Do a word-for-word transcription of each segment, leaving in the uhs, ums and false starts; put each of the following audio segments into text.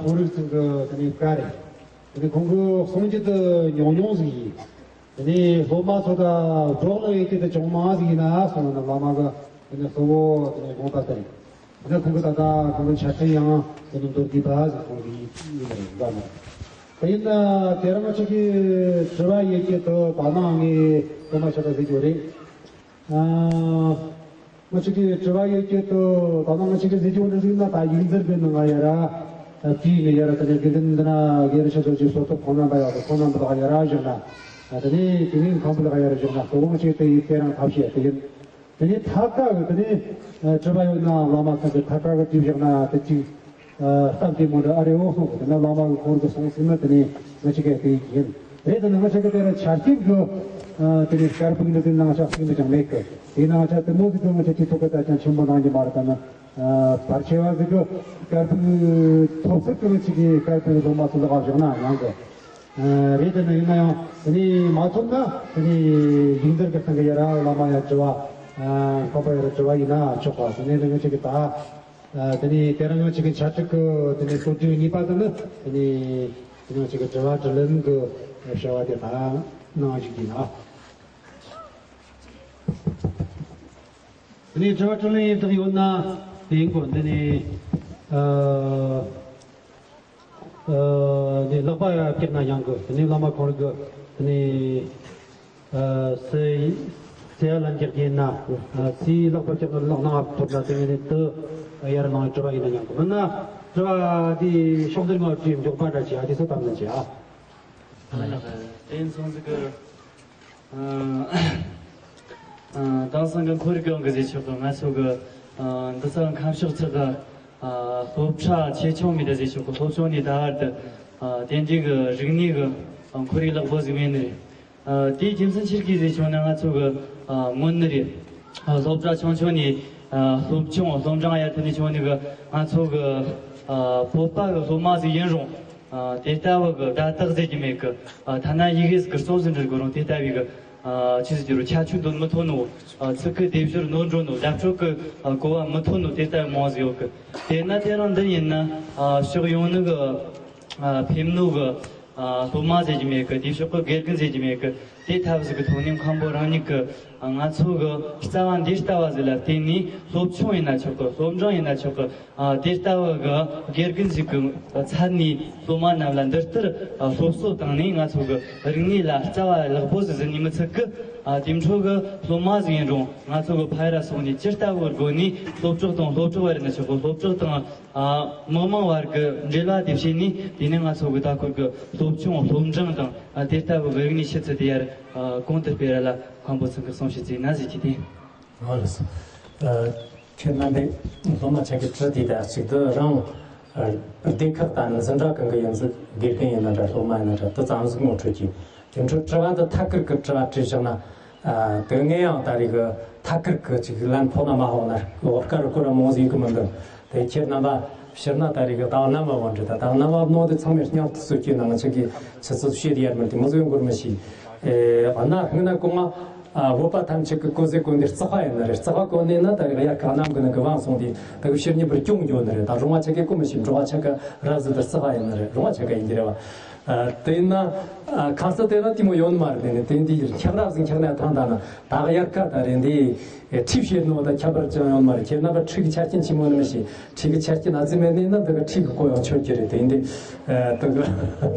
ཁོང་རིགས་ཚང་གི་དེ་ནས་བཀའ་རེད། དེ་ནས་ཁོང་གི་གསུང་རྒྱུ་དེ་ཉུང་ཉུང་ཟིག་ཡིན། དེ་ནས་སློབ་མ་ཚོ་དང་འགྲོགས་ལ་ཡོད་རྒྱུ་དེ་ཅུང་མང་ཟིག་ཡིན་ན་གསུངས་ན་བླ་མ་གི་དེ་ནས་གཙོ་བོ་དེ་ནས་དགོངས་པ་དེ་རེད། དེ་ནས་ཁོང་གི་ད་ལྟ་ཁོང་གི་ཆ་འཕྲིན་ཡང་དེ་ནས་མདོར་བསྡུས་པ་ཟིག་ཁོང་གི་ཡིན་ཡིན་པ་རེད། འདྲ་མོ་རེད། དེ་ཡིན་ན་དེ་རིང་ང་ཅག་གི་དྲི་བ་ཡོད་རྒྱུ་དེ་ད་ནང་ངས་སློབ་མ་ཆ་ཚང་ཟིག་ཡོད་རེད། ཨ། ང་ཅག་གི་དྲི་བ་ཡོད་རྒྱུ་དེ་ད་ནང་ང་ཅག་གི་ཟེར་རྒྱུ་འདི་ཟིག་ན་ད་ཡིག་འཛིན་པའི་ནང་ང་ཡ་ར། ཨ། བྲིས་ནས་ཡ་ར་དེ་ནས་དགེ་འདུན་འདི་ན་དགེ་རི་ཆ་ཚོ་ཅིག་སོ་ཐོབ་ཁོང་རྣམ་པ་ཡག་གི་ཁོང་རྣམ་པ་ལ་ཡ་ར་བཞག་ན། ཨ། དེ་ནས་དེ་ནས་མཁན་པོ་ལ་ཡ་ར་བཞག་ན་དོ་དགོང་ཅིག་དེ་ཡིག་དེ་རང་ཐབས་ཤེས་དེ་ཡིན། དེ་ནས་ཐད་ཀ་གི་དེ་ནས་ཨ་དྲི་བ་ཡོད་ན་བླ་མ་ཚང་གི་ཐད་ཀ་གི་དྲིས་བཞག་ན་དེ་ཅིག་ཨ་སྟབས་བདེ་མོ་འདྲ་ཨ་རེ་འོ་གསུངས་གི། དེ་ན་བླ་མ་གི་ཁོང་གི་གསུང་ཟིན་ན་དེ་ནས་ང་ཅག་གི་དེ་ཡིན། རེད། དེ་ན་ང་ཅག་གི་དེ་ར་ཆ་རྐྱེན་གི་ཨ་དེ་ནས་སྐར་འབུག་འདི་དེ་ན་ང་ཅག་ཟིན་ན་ཅང་མེད་གི། དེ་ན་ང་ཅག་དེ་མོ་ཟིག་གི་ང་ཅག་སྤྱི་ཚོགས་གི་ད་ཅང་ཆེན་པོ་གནང་རྒྱུ་མ་རེད། ད་ན་ཨ་བར་ཆད་བ་ཟིག་གི་སྐར་འབུག་ཐོབ་ཚད་གི་ང་ཅག་གི་སྐར་འབུག་སློབ་མ་ཚོ་ལ་ག་བཞག་ན་ཡང་གི། ཨ་རེད། དེ་ན་ཡིན་ན་ཡང་དེ་ནས་མ་ཐོབ་ན་དེ་ནས་ཡིག་འཛིན་གི་སྟེང་གི་ཡ་ར་བླ་མ་ཡ་དྲི་བ། ཨ་མཁན་པོ་ཡ་ར་དྲི་བ་ཡིན་ན་ཆོག་པ། དེ་ནས་དེ་ང་ཅག་གི་ད། ཨ་དེ་ནས་དེ་རིང་ང་ཅག་གི་ཆ་འགྲིག་གི་དེ་ནས་སྲོལ་རྒྱུན་གཉིས་པ་དེ་ནི་དེ་ནས་དེ་ནས་ང་ཅག་གི་དྲི་བ་དྲིས་ལན་གི་བྱ་བ་དེ་ད་གནང་བཞིན་ཡིན་ཨ། དེ་ནས་དྲི་བ་དྲིས་ལན་ཡིན་དག་ཡོད་ན་དེ་ཡིན་གོ། དེ་ནས་ཨ་ཨ་དེ་ལག་པ་བཀྱག་ན་ཡང་གི། དེ་ནས་བླ་མ་ཁོང་རང་གི་དེ་ནས། ཨ་སི་སི་ཡ་ལན་རྒྱག་གི་ན། ཨ་སི་ལག་པ་ལྕགས་ལག་ནང་ཐོབ་ན་དེ་ནས་དུ་ཡར་ནང་དྲི་བ་ཡིན་ན་ཡང་གི། མིན་ན་དྲི་བ་དེ་ཕྱོགས་འདིར་ངོ་སྤྲོད་མགྱོགས་པ་འདྲ་བྱེད་ཨ། དེ་ཚོ་དམ་ལན་བྱེད་ཨ། ཨ་ལགས། དེ་ཡིན་སོང་ཟིག་གི། ཨ་ཨ་དེང་སང་གི་ཁོར་ཡུག་གི་ཟེར་ཆོག་གི། ང་ཚོ་གི་ཨ་འདི་ཚོ་ཁམས་ཕྱོགས་ཚོ་གི་ཨ་སློབ་གྲྭ་ཆེ་ཆུང་མེད་ད་ཟེར་ཆོག་གི། སློབ་ཆུང་ནས་ད་བར་དུ་ཨ་དེ་འདྲའི་གི་རིག་གནས་གི་ཨ་ཁོར་ཡུག་ལེགས་པོ་ཟིག་མེད་ནི་རེད། ཨ་དེའི་རྒྱུ་མཚན་ཆི་གི་ཟེར་བྱུང་ན་ང་ཚོ་གི་ཨ་སྔོན་ནི་རེད། ཨ་སློབ་གྲྭ་ཆུང་ཆུང་ནས་ཨ་སློབ་ཆུང་སློབ་འབྲིང་ཡར་ཐོན་ནས་བྱུང་ནི་གི་ང་ཚོ་གི་ཨ་བོད་པ་གི་སློབ་མ་ཟིག་ཡིན་རུང་ཨ་དེ་ལྟ་བུ་གི་བརྡ་རྟགས་ཟེར་གྱི་མེད་གི། ཨ་ཐ་ན་ཡི་གེ་ཟིག་གི་གཙོ་ཟིག་འབྲི་དགོས་རུང་དེ་ལྟ་བུའི་གི་ཨ་ཆི་ཟིག་རྒྱུ་རུ་ཁྱད་ཆོས་འདོན་མི་ཐུབ་ནོ། ཨ་ཚིག་གི་སྡེབ་སྦྱོར་ནོར་འགྲོ་ནོ། ལྡབ་འཕྲོ་གི་ཨ་གོ་བ་མི་ཐོན་ནོ་དེ་ལྟ་བུ་མང་ཟིག་ཡོད་གི། དེ་ན་དེ་རིང་འདི་ཡིན་ན་ཨ་ཕྱོགས་ཡོངས་ནི་གི་ཨ་ཕེབས་ནོ་གི་ཨ་སློབ་མ་ཟེར་གྱི་མེད་གི། དེ་ཕྱོགས་གི་དགེ་རྒན་ཟེར་གྱི་མེད་གི། དེ་ཐབས་ཟིག་གི་ཐོག་ནས་མཁན་པོ་རང་ཉིད་གི་ཨ་ང་ཚོ་གི་རྩ་བ་འདི་ལྟ་བ་ཟིག་ལ་བརྟེན་ནས་སློབ་ཆུང་ཡིན་ན་ཆོག་གི། སློབ་འབྲིང་ཡིན་ན་ཆོག་གི། ཨ་དེ་ལྟ་བུ་གི་དགེ་རྒན་ཟིག་གི་ཚབ་ནས་སློབ་མ་རྣམས་ལ་འདི་ལྟར་ཨ་སློབ་གསོ་བཏང་ནས་ང་ཚོ་གི་རིག་གནས་ལ་རྩ་བ་ལེགས་པོ་ཟིག་ཟིན་ནས་མི་ཚད་གི། ཨ་དེ་འཕྲོ་གི་སློབ་མ་ཟིག་ཡིན་རུང་ང་ཚོ་གི་ཕ་ཡུལ་ལ་སོང་ནས་ཇི་ལྟ་བུའི་སྒོ་ནས་སློབ་གྲོགས་དང་སློབ་གྲོགས་བར་ཡིན་ན་ཆོག་གི། སློབ་གྲོགས་དང་ཨ་མི་མང་བར་གྱི་འབྲེལ་བ་དེ་བྱས་ནས། དེ་ནས་ང་ཚོ་གི་ད་ཁུར་གི་སློབ་ཆུང་སློབ་འབྲིང་དང་ཨ་དེ་ལྟ་བུ་གི་རིག་གནས་ཆུ་ཚད་དེ་ཡར་ཨ་གོང་དུ་སྤེལ་ར་ལ་མཁན་པོ་ཚང་གི་གསུང་བཤད་ཅིག་གནང་ཟིག་གི། དེ། ཨོ་ལགས་སོ། ཨ་ཁྱེད་རྣམ་པས་སློབ་མ་ཆ་གི་དྲི་དེ་དང་གཅིག་ཏུ་རང་ཨ་སྡེ་ཁག་དང་འཛིན་གྲྭ་གང་གི་ཡིན་ཟིག། དགེ་རྒན་ཡིན་ན་འདྲ། སློབ་མ་ཡིན་ན་འདྲ། དེ་ཙམ་ཟིག་ངོ་སྤྲོད་ཀྱིས། དེ་འཕྲོ་དྲི་བ་འདི་ཐད་ཀར་གི་དྲི་བ་དྲིས་བཞག་ན། ཨ་དེ་ངས་ཡང་ད་རེས་གི་ཐད་ཀར་གི་ཅིག་ལན་ཕོག་ན་མ་ཕོག་ན་བོད་སྐད་རུ་སྐོར་ར་མང་ཟིག་གི་མི་འདུག། དེ་ཁྱེད་རྣམ་པ་ཕྱིར་ན་ད་རེས་གི་ད་རྣམ་པ་བོ་འདྲི་ད་ད་རྣམ་པ་ནོ་དེ་ཚང་མས་སྙིང་དུ་སུ་སྐྱེས་ན་ང་ཅག་གི་ཆུ་ཚོད་བཤད་ཡར་མི་དེ་མི་ཟིག་ཡོང་གོར་མི་ཤེས། ཨེ་ཨ་ན་སྔོན་ན་གོང་ང་ཨ་བོད་པ་ཐམས་ཅད་ཀྱི་གོ་ཟས་གོ་འདི་རྩག་པ་ཡིན་ནི་རེད། རྩག་པ་གོ་ནས་ན་ད་རེས་གཡར་ཁ་གནམ་གི་ནང་གི་དབང་སོང་དེ་ད་གི་ཕྱིར་ཉིན་པར་སྐྱོང་འགྱོ་ནི་རེད། ད་རོང་བ་ཆ་གི་གོ་མི་ཤེས། འབྲོག་བ་ཆ་གི་རབ་ཟིག་ཏུ་རྩག་པ་ཡིན་ནི་རེད། རོང་བ་ཆ་གི་ཡིན་གྱི་རེད་བ། ཨ་དེ་ཡིན་ན་ཨ་ཁ་ས་དེ་ར་དེ་མོ་ཡོད་ནི་མ་རེད། དེ་ནི་དེ་འདི་འཁྱག་རབ་ཟིག་འཁྱག་ནས་ཐང་ད་ན་ད་གི་གཡར་ཁ་ད་རེད། འདི་ཁྲིད་བཤད་ནོ་ད་ཁྱད་པར་ཅང་ཡོད་ནི་མ་རེད། ཁྱེད་རྣམ་པ་ཁྲིད་གི་ཆ་རྐྱེན་ཆེན་མོ་ནི་མི་ཤེས། ཁྲིད་གི་ཆ་རྐྱེན་ཨ་ཙི་མེད་ནི་ན་ད་གི་ཁྲིད་གི་གོ་ཡང་ཆོད་ཀྱི་རེད། དེ་འདི་ཨ་ད་གི་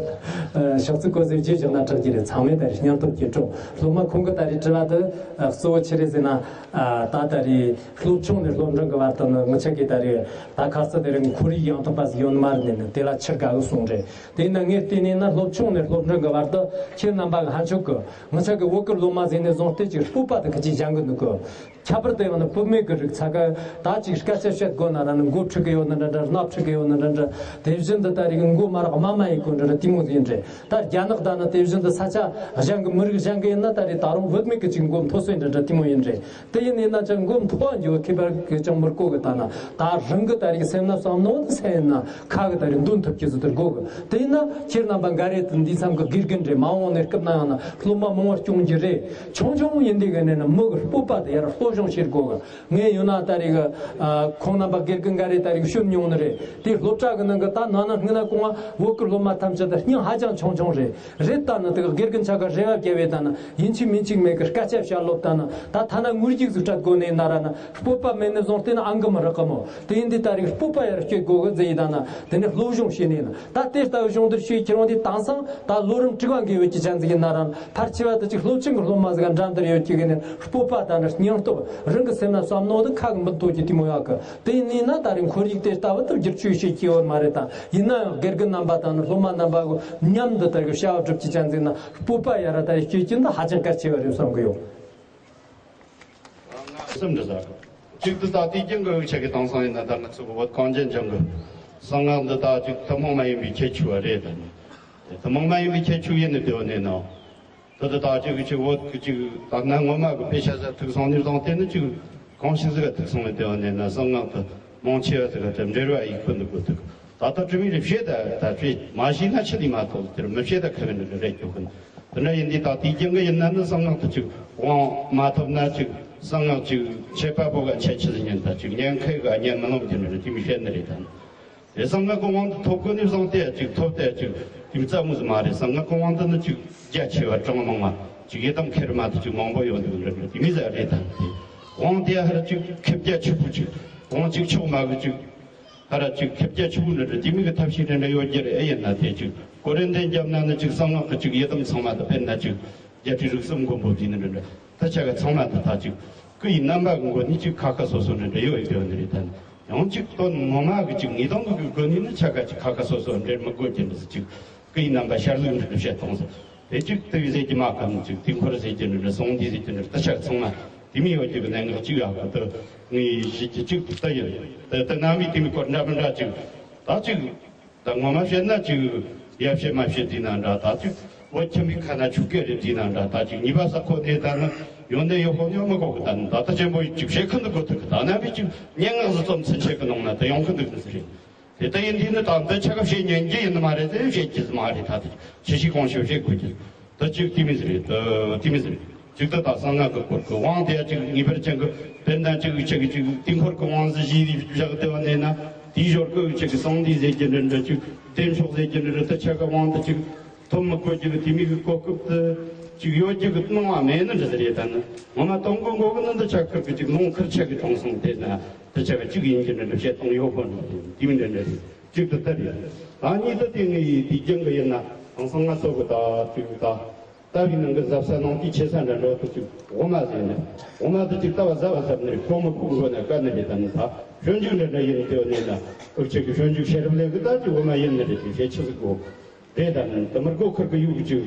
ཨ་ཤོག་ཙི་གོ་ཟེར་རྗེས་བཞག་ན་དྲག་གི་རེད། ཚང་མས་ད་རེས་སྙིང་སྟོབས་ཀྱིས་སྤྲོ། སློབ་མ་ཁོང་གི་ད་རེས་དྲི་བ་དེ་ཨ་གཙོ་བོ་ཆི་རེད་ཟེར་ན། ཨ་ད་ད་རེས་སློབ་ཆུང་ནས་སློབ་འབྲིང་གི་བར་དུ་ནི་ངི་ཆ་གི་ད་རེས་ད་ཁ་ས་དེ་རིང་ཁོར་ཡུག་ཡང་དག་པ་ཟིག་ཡོད་ནི་མ་རེད། ནི་ནི་དེ་ལ་ཆི་དགའ་གི་གསུང་རེད། དེ་ཡིན་ན་ངས་བལྟས་ནས་ན་སློབ་ཆུང་ནས་སློབ་འབྲིང་གི་བར་དུ་ཁྱེད་རྣམ་པ་གི་ཧ་ཆོད་གི་ངི་ཆ་གི་བོད་གི་སློབ་མ་ཟེར་ནས་བཟུང་སྟེ་ཅིག་སྤོབས་པ་དེ་གི་ཅིག་སྦྱང་གི་འདུག་གི། ཁྱད་པར་དུ་ཡང་ན་བུད་མེད་ཀྱི་རིགས་ཚ་ག་ད་ཅིག་སྐད་ཆ་བཤད་དགོས་ན་ར་ནི་མགོ་འཁྲུག་གི་ཡོད་ན་འདྲ་འདྲ། སྣ་འཁྲུག་གི་ཡོད་ན་འདྲ་འདྲ། དེ་བཞིན་དུ་ད་རེས་མགོ་མ་རག་མ་མ་ཡིན་གོ་འདྲ་འདྲ་དེ་མོ་ཡིན་རེད། ད་རྒྱ་ནག་ད་ནི་དེ་བཞིན་དུ་ས་ཆ་གཞན་གྱི་མི་རིགས་གཞན་གྱི་ཡིན་ན་ད་རེས་ད་རུང་བུད་མེད་ཀྱི་ཅིག་མགོ་མཐོ་སོ་ཡིན་འདྲ་འདྲ་དེ་མོ་ཡིན་རེད། དེ་ཡིན་ནས་ན་ཅང་མགོ་མཐོ་བ་འགྱོ་ཁེ་པར་གི་ཅང་མི་དགོས་གི། ད་ན་ད་རང་གི་ད་རེས་སེམས་ན་བསམ་ནོ་དེ་སེམས་ཡིན་ན་ཁ་གི་ད་རེས་འདོན་ཐུབ་ཀྱི་ཟིག་དེ་དགོས་གི། དེ་ཡིན་ན་ཁྱེད་རྣམ་ པ་འགའ་རེ་དང་འདི་མཚམས་ཀྱི་དགེ་རྒན་རེད། མ་འོངས་ནས་སྐབས་ན་ཡང་ན་སློབ་མ་མང་བ་སྐྱོང་རྒྱུ་རེད། ཆུང་ཆུང་ཡིན་དུས་ཀྱི་ནས་ན་མི་གི་སྤོབས་པ་དེ་ཡར་སློབ་སྦྱོང་བྱེད་དགོས་གི། ངས་ཡོད་ན་ད་རེས་གི་ཨ་ཁོང་རྣམ་པ་དགེ་རྒན་འགའ་རེ་ད་རེས་གི་བྱོན་མྱོང་ནི་རེད། དེ་སློབ་གྲྭ་གི་ནང་གི་ད་ན་ན་སྔོན་ན་གོང་བ་བོད་གི་སློབ་མ་ཐམས་ཅད་ད་སྙིང་ཧ་ཅང་ཆུང་ཆུང་རེད། རེད་ད་ནི་དེ་གི་དགེ་རྒན་ཆ་ག་རེ་བ་བརྒྱབ་བས་ད་ནི་ཡིན་གཅིག་མིན་གཅིག་མེད་གི་སྐད་ཆ་བཤད་སློབ་ད་ནི་ད་ཐ་ན་ངུ་རྒྱུག་ཟིག་སྤྲད་དགོས་ནས་ན་ར་ནི་སྤོབས་པ་མེད་ནས་བཟུང་སྟེ་ནི་ཨང་གི་མི་རག་གི་མོ། དེ་ཡིན་དུས་ད་རེས་སྤོབས་པ་ཡར་སྐྱེད་དགོས་གི་ཟེར་ཡི་ད་ན་དེ་ནས་སློབ་སྦྱོང་བྱས་ནས་ན། ད་དེ་ལྟ་བུ་སྦྱོང་བརྡར་བྱེད་ཁྱེར་འོང་དེ་དེང་སང་ད་ལོ་རིམ་དྲུག་པ་འགའ་ཡོད་ཀྱི་ཅན་ཟིག་ཡིན་ན་རང་ཕལ་ཆེ་བ་དེ་ཅིག་སློབ་ཆེན་གྱི་སློབ་མ་ཟིག་ག་འགྲན་བསྡུར་ཡོད་ཀྱི་གི་ནས་སྤོབས་པ་དང་ནི་སྙིང་སྟོབས་རང་གི་སེམས་ན་བསམ་མནོ་དེ་ཁ་གི་མི་ཐོག་གི་དེ་མོ་ཡག་གི། དེ་ཡིན་ན་ད་རེས་ཁོར་ཡུག་དེ་ལྟ་བུ་དེ་བསྒྱུར་བཅོས་བྱེད་ཀྱི་ཡོད་མ་རེད་དང་། ཡིན་ན་ཡང་དགེ་རྒན་རྣམ་པ་དང་ནི་སློབ་མ་རྣམ་པ་གི་མཉམ་དུ་ད་རེས་བྱ་བ་སྒྲུབ་ཀྱི་ཅན་ཟིག་ན་སྤོབས་པ་ཡར་ད་རེས་སྐྱེད་རྒྱུ་འདི་ཧ་ཅང་གལ་ཆེ་བ་རེད་བསམ་གི་ཡོད། སེམས་འདྲི་ཟ། གཅིག་ཏུ་ད་དུས་རྒྱུན་གྱི་འུ་ཆ་གི་དེང་སང་ཡིན་ན་ད་ང་ཚོ་གི་བོད་གངས་ཅན་ལྗོངས་ཀྱི་གསང་སྔགས་འདི་ད་ཅིག་ཐུན་མོང་མ་ཡིན་པའི་ཁྱད་ཆོས་པ་རེད་ད། དེ་ཐུན་མོང་མ་ཡིན་པའི་ཁྱད་ཆོས་ཡིན་ནི་དེ་བ་ནས་ན། ད་ད་ད་ཅིག་གི་ཅིག་བོད་ཀྱི་ཅིག་ད་ན་ངོ་མ་གི་དཔེ་ཆ་ཟ་ཐུག་སོང་ནི་བཟང་དེ་ནི་ཅིག་གང་ཞིག་ཟིག་ག་ཐུག་སོང་བའི་དེ་བ་ནས་ན་གསང་སྔགས་དེ་མང་ཆེ་བ་ཟིག་ག་དེ་འབྲེལ་བ་ཡིག་ཁུ་འདུག་གོ་ཐུག་ད་ལྟ་དྲི་མི་རེ་བཤད་ད་ད་བཤད་མ་ཤེས་ན་ཆི་ལི་མ་ཐོག་དེར་མི་བཤད་ད་ཁ་བའི་འདྲ་རེད་ཀྱོ་ཁུན། དེ་འདྲ་ཡིན་དུས་ད་དུས་རྒྱུན་གྱི་ཡིན་ན་ནི་གསང་སྔགས་དེ་ཅིག་དབང་མ་ཐོབ་ན་ཅིག་གསང་སྔགས་ཅིག་ཆད་པ་པོ་ག་ཆད་ཆི་ཟིག་ཉན་ད་ཅིག་ཉན་མཁན་ག་ཉན་མི་ལོང་གི་འདྲ་དེ་མི་བཤད་ནི་རེད་ད། དེ་གསང་སྔགས་ཀྱི་དབང་དུ་ཐོབ་དགོས་ནི་བཟང་སྟེ་ཅིག་ཐོབ་སྟེ་ཅིག་དེ་རྩ་མོ་ཟིག་མ་རེད། གསང་སྔགས་ཀྱི་དབང་དུ་ནི་ཅིག་རྒྱ་ཆེ་བ་གྲངས་མང་བ་ཅིག་ཡི་དམ་མཁས་པ་དེ་ཅིག་མང་པོ་ཡོད་འདུག་འདྲ་འདྲ་དེ་མི་ཟ་རེད་ད། དེ་དབང་དེ་ཧར་ཅིག་ཁེབས་རྒྱ་ཆེ་པོ་ཅིག་དབང་ཅིག་ཆོག་མ་གི་ཅིག་ཧ་ར་ཅིག་ཁེབས་རྒྱ་ཆེ་བོ་འདྲ་འདྲ་དེ་མིག་གི་ཐབས་ཤེས་འདྲ་འདྲ་ཡོད་རྒྱུ་རེད། ཨེ་ཡིན་ན་དེ་ཅིག་ཀོ་རིན་ཐན་རྒྱབ་ན་ནི་ཅིག་གསང་སྔགས་ཀྱི་ཅིག་ཡི་དམ་ཚང་མ་དང་དཔེར་ན་ཅིག་རྒྱལ་སྲས་རིགས་གསུམ་མགོན་པོ་དེ་ནི་འདྲ་འདྲ་ད་ཆ་ག་ཚང་མ་དང་ད་ཅིག་སྐུ་ཡི་རྣམ་པ་གི་མགོ་ནི་ཅིག་ཁ་ཁ་སོ་སོ་འདྲ་འདྲ་ཡོད་ཡོད་འདི་རེད། ད་ནི་ཡང་ཅིག་དོན་ངོ་མ་གི་ཅིག་ངེས་དོན་གི་མགོ་ནི་ནི་ཆ་ག་ཅིག་ཁ་ཁ་སོ་སོ་འདྲ་མི་དགོས་ཀྱི་འདྲ་ཅིག་སྐུ་ཡི་རྣམ་པ་ཤར་ལུགས་འདྲ་འདྲ་བཤད་གཏོང་ཟེར། དེ་གཅིག་ཏུ་ཟེར་གྱི་མ་ཁམ་གཅིག་དུས་འཁོར་ཟེར་གྱི་འདྲ་འདྲ་སོང་འདི་ཟེར་གྱི་འདྲ་ད་ཆ་ཚང་མ་དེ་མི་ཡོད་ཀྱི་གནད་འགག་གཅིག་ཡག་གི་དུ་ངའི་གཞི་གྱི་གཅིག་ཏུ་ཡིན། དེ་ལྟ་ན་མི་དེ་མི་སྐོར་འདྲ་མི་འདྲ་གཅིག་ད་གཅིག་ད་ངོ་མ་བཤད་ན་གཅིག་ཡ་བཤད་མ་བཤད་དེ་ན་འདྲ་ད་གཅིག་བོད་ཁྱིམ་མི་ཁ་ན་ཆུ་སྐད་རེད་དེ་ན་འདྲ་ད་གཅིག་ཉི་པ་ས་ཁོ་དེ་ད་ནི་ཡོན་ཏན་ཡོད་ཧོ་ཉོ་མི་གོ་གི་ད་ནི་ད་ད་ཆེན་པོ་ཡི་གཅིག་བཤད་ཁུ་འདུག་གོ་ཐུག་གི་ད་ན་མི་གཅིག་སྙན་ངག་བཟོ་ཙམ་ཚུན་ཆད་གི་ནང་ན་ད་ཡོང་ཁུ་འདུག་ནི་ཟེར་རེད། དེ་ལྟ་ཡིན་དུས་ནི་ད་འདི་ཆ་ག་བཤད་ཉན་གྱི་ཡིན་ནི་མ་རེད་དེ་བཤད་ཀྱི་མ་རེད། ད་དེ་ཆི་ཞིག་གང་ཞིག་བཤད་དགོས་ཀྱི་ད་ཅིག་དེ་མི་ཟེར་རེད། ད་དེ་མི་ཟེར་རེད། ཅིག་ད་ད་གསང་སྔགས་ཀྱི་སྐོར་གྱི་དབང་དེ་ཡ་ཅིག་ངེས་པར་ཅན་གྱི་དཔེར་ན་ཅིག་ཅིག་ཅིག་དུས་འཁོར་གྱི་དབང་ཟེར་གཞི་བཞག་བསྡད་པ་ནས་ན་དེའི་ཞོར་གྱི་ཅིག་གསང་འདུས་ཟེར་གྱི་འདྲ་འདྲ་ཅིག་བདེ་མཆོག་ཟེར་གྱི་འདྲ་འདྲ་ད་ཆ་ག་དབང་དུ་ཅིག་ཐོབ་མི་དགོས་ཀྱི་དེ་མི་གི་གོ་སྐབས་དེ་ཅིག་ཡོད་ཀྱི་གི་སྣང་བ་མེད་ནི་འདྲ་ཟེར་རེད། ད་ནི་ངོ་མ་གཏོང་དགོས་དགོས་གི་ནི་འདི་ཆ་ཁུར་གི་ཅིག་ལུང་ཁུར་ཆ་གི་གྲོང་སོང་དེ་ན། དེ་ཆ་ག་གཅིག་ཡིན་གྱི་འདྲ་འདྲ་བཤད་སྟངས་ཡོད་ཁོ་ན་དེ་མི་འདྲ་འདྲ་རེད། གཅིག་ཏུ་ལྟར་ཡོད། ད་གཉིས་དུ་དེ་ངའི་དུས་རྒྱུན་གི་ཡིན་ན་དེང་སང་ང་ཚོ་གི་ད་དུས་ད་ལྟ་བའི་ནང་གི་གཟབ་ས་ནང་དུས་ཆེ་ས་འདྲ་འགྲོ་དུ་ཅིག་འོ་མ་ཟེར་ནས་འོ་མ་དུ་ཅིག་ལྟ་བ་གཟབ་བ་གཟབ་ནས་ཁོ་མི་ཁུག་འགྲོ་ནས་དཀའ་ནི་རེད། ད་ནི་ད་སྤྱོད་འཇུག་འདྲ་འདྲ་ཡིན་དེ་བ་ནས་ན་ཨུ་ཆེ་གི་སྤྱོད་འཇུག་ཤེས་རབ་ལས་གི་ད་ཅིག་འོ་མ་ཡིན་ནི་རེད། དེ་བྱེད་ཆི་ཟིག་གོ་རེད། ད་ནི་དུ་མི་དགོ་ཁུར་གི་ཡུག་ཅིག་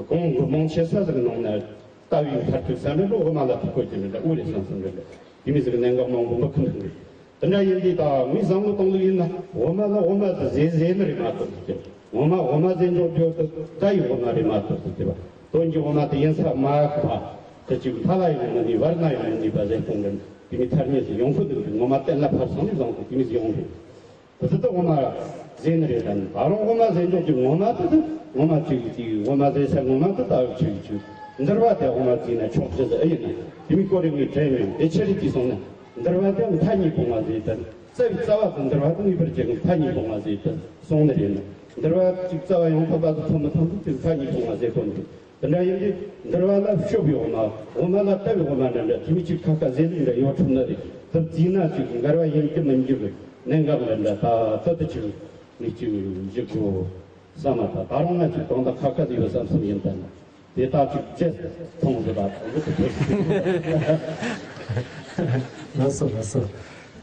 གོང་གི་མང་ཆེ་ས་ཟིག་ནང་ན་ལྟ་བའི་མཐར་ཐུག་ས་འདྲ་འགྲོ་འོ་མ་ལ་ཐུག་གོ་ཅི་འདྲ་འདྲ་ཨུ་རེད་བསམ་བསམ་འདྲ་འདྲ། དེ་མི་ཟེར་གནད་འགག་མང་པོ་མི་ཁུམ་ཐུབ་རེད། དེ་འདྲ་ཡིན་དུས་ད་མི་བཟང་པོ་གཏོང་ལུགས་ཡིན་ན་འོ་མ་ལ་འོ་མ་དེ་ཟས་ཟས་ནི་རེད་མ་གཏོགས་ཟེར། འོ་མ་འོ་མ་ཟས་འཇོག་རྒྱུ་དེ་ད་ཡི་འོ་མ་རེད་མ་གཏོགས་ཟེར་བ། དོན་གྱི་འོ་མ་དེ་ཡིན་ས་མ་ཁ་བ་དེ་ཅིག་མཐའ་ལ་ཡང་མི་ནུས་བར་ན་ཡང་མི་ནུས་པ་ཟས་གཏོང་གི་དེ་མི་ཐར་ཉེས་སུ་ཡོང་ཁུལ་འདུག་ངོ་མ་གཏན་ལ་ཕབ་སོང་ནས་བཟང་པོ་དེ་མི་ཡོང་རེད། དེ་ཚོ་ད་འོ་མ་ཟས་ནི་རེད། ད་ནི་ད་རུང་འོ་མ་ཟས་འཇོག་གི་ངོ་མ་དེ་དེ་ངོ་མ་ཅིག་ཅིག་འོ་མ་ཟས་ས་ངོ་མ་དེ་ད་ཅིག་ཅིག་འདུལ་བ་དེ་འོ་མ་བརྩིས་ན་ཆོག་ཅི་ཟེར་ཨེ་ཡིན་ན་དེ་མི་སྐོར་རིགས་ངས་དྲན་མེད་དེ་ཆེ་རིགས་ཀྱིས་སོང་ན་འདུལ་བ་དེ་མཐའ་གཉིས་སྤོང་བ་ཟེར། ད་རྩ་བའི་རྩ་བ་དེ་འདུལ་བ་དེ་ངེས་པར་བྱེད་ཀྱི་མཐའ་གཉིས་སྤོང་བ་ཟེར་ད་སོང་ནི་རེད་ན་འདུལ་བ་ཅིག་རྩ་བ་ཡོངས་ཐོབ་པ་དེ་ཐོབ་མི་ཐོབ་དེ་མཐའ་གཉིས་སྤོང་བ་ཟེར་གོ་འདུག་དེ་འདྲ་ཡིན་དུས་འདུལ་བ་ལ་སྐྱོབ་པའི་འོ་མ་འོ་མ་ལ་ལྟ་བའི་འོ་མ་འདྲ་འདྲ་དེ་མི་ཅིག་ཁ་ཁ་ཟས་ལུགས་འདྲ་ཡོད་ཐུབ་ནི་རེད། དེ་བརྩིས་ན་ཅིག་འགལ་བ་ཡིན་གྱི་མིན་གྱི་གནད་འགག་འདྲ་འདྲ་ད་ལྟ་དུ་ཅིག་མི་ཅིག་འཇིག་གོ་བསམ་མ་ཐག་ད་རུང་ང་ཅིག་དོན་དག་ཁ་ཁ་ཟིག་ཡོད་བསམ་བསམ་ཡིན་ད་ན་དེ་དག་ཅིག་རྗེས་མཐོང་ཟིག་ད་དང་པོ་དེ་ལགས་སོ་ལགས་སོ།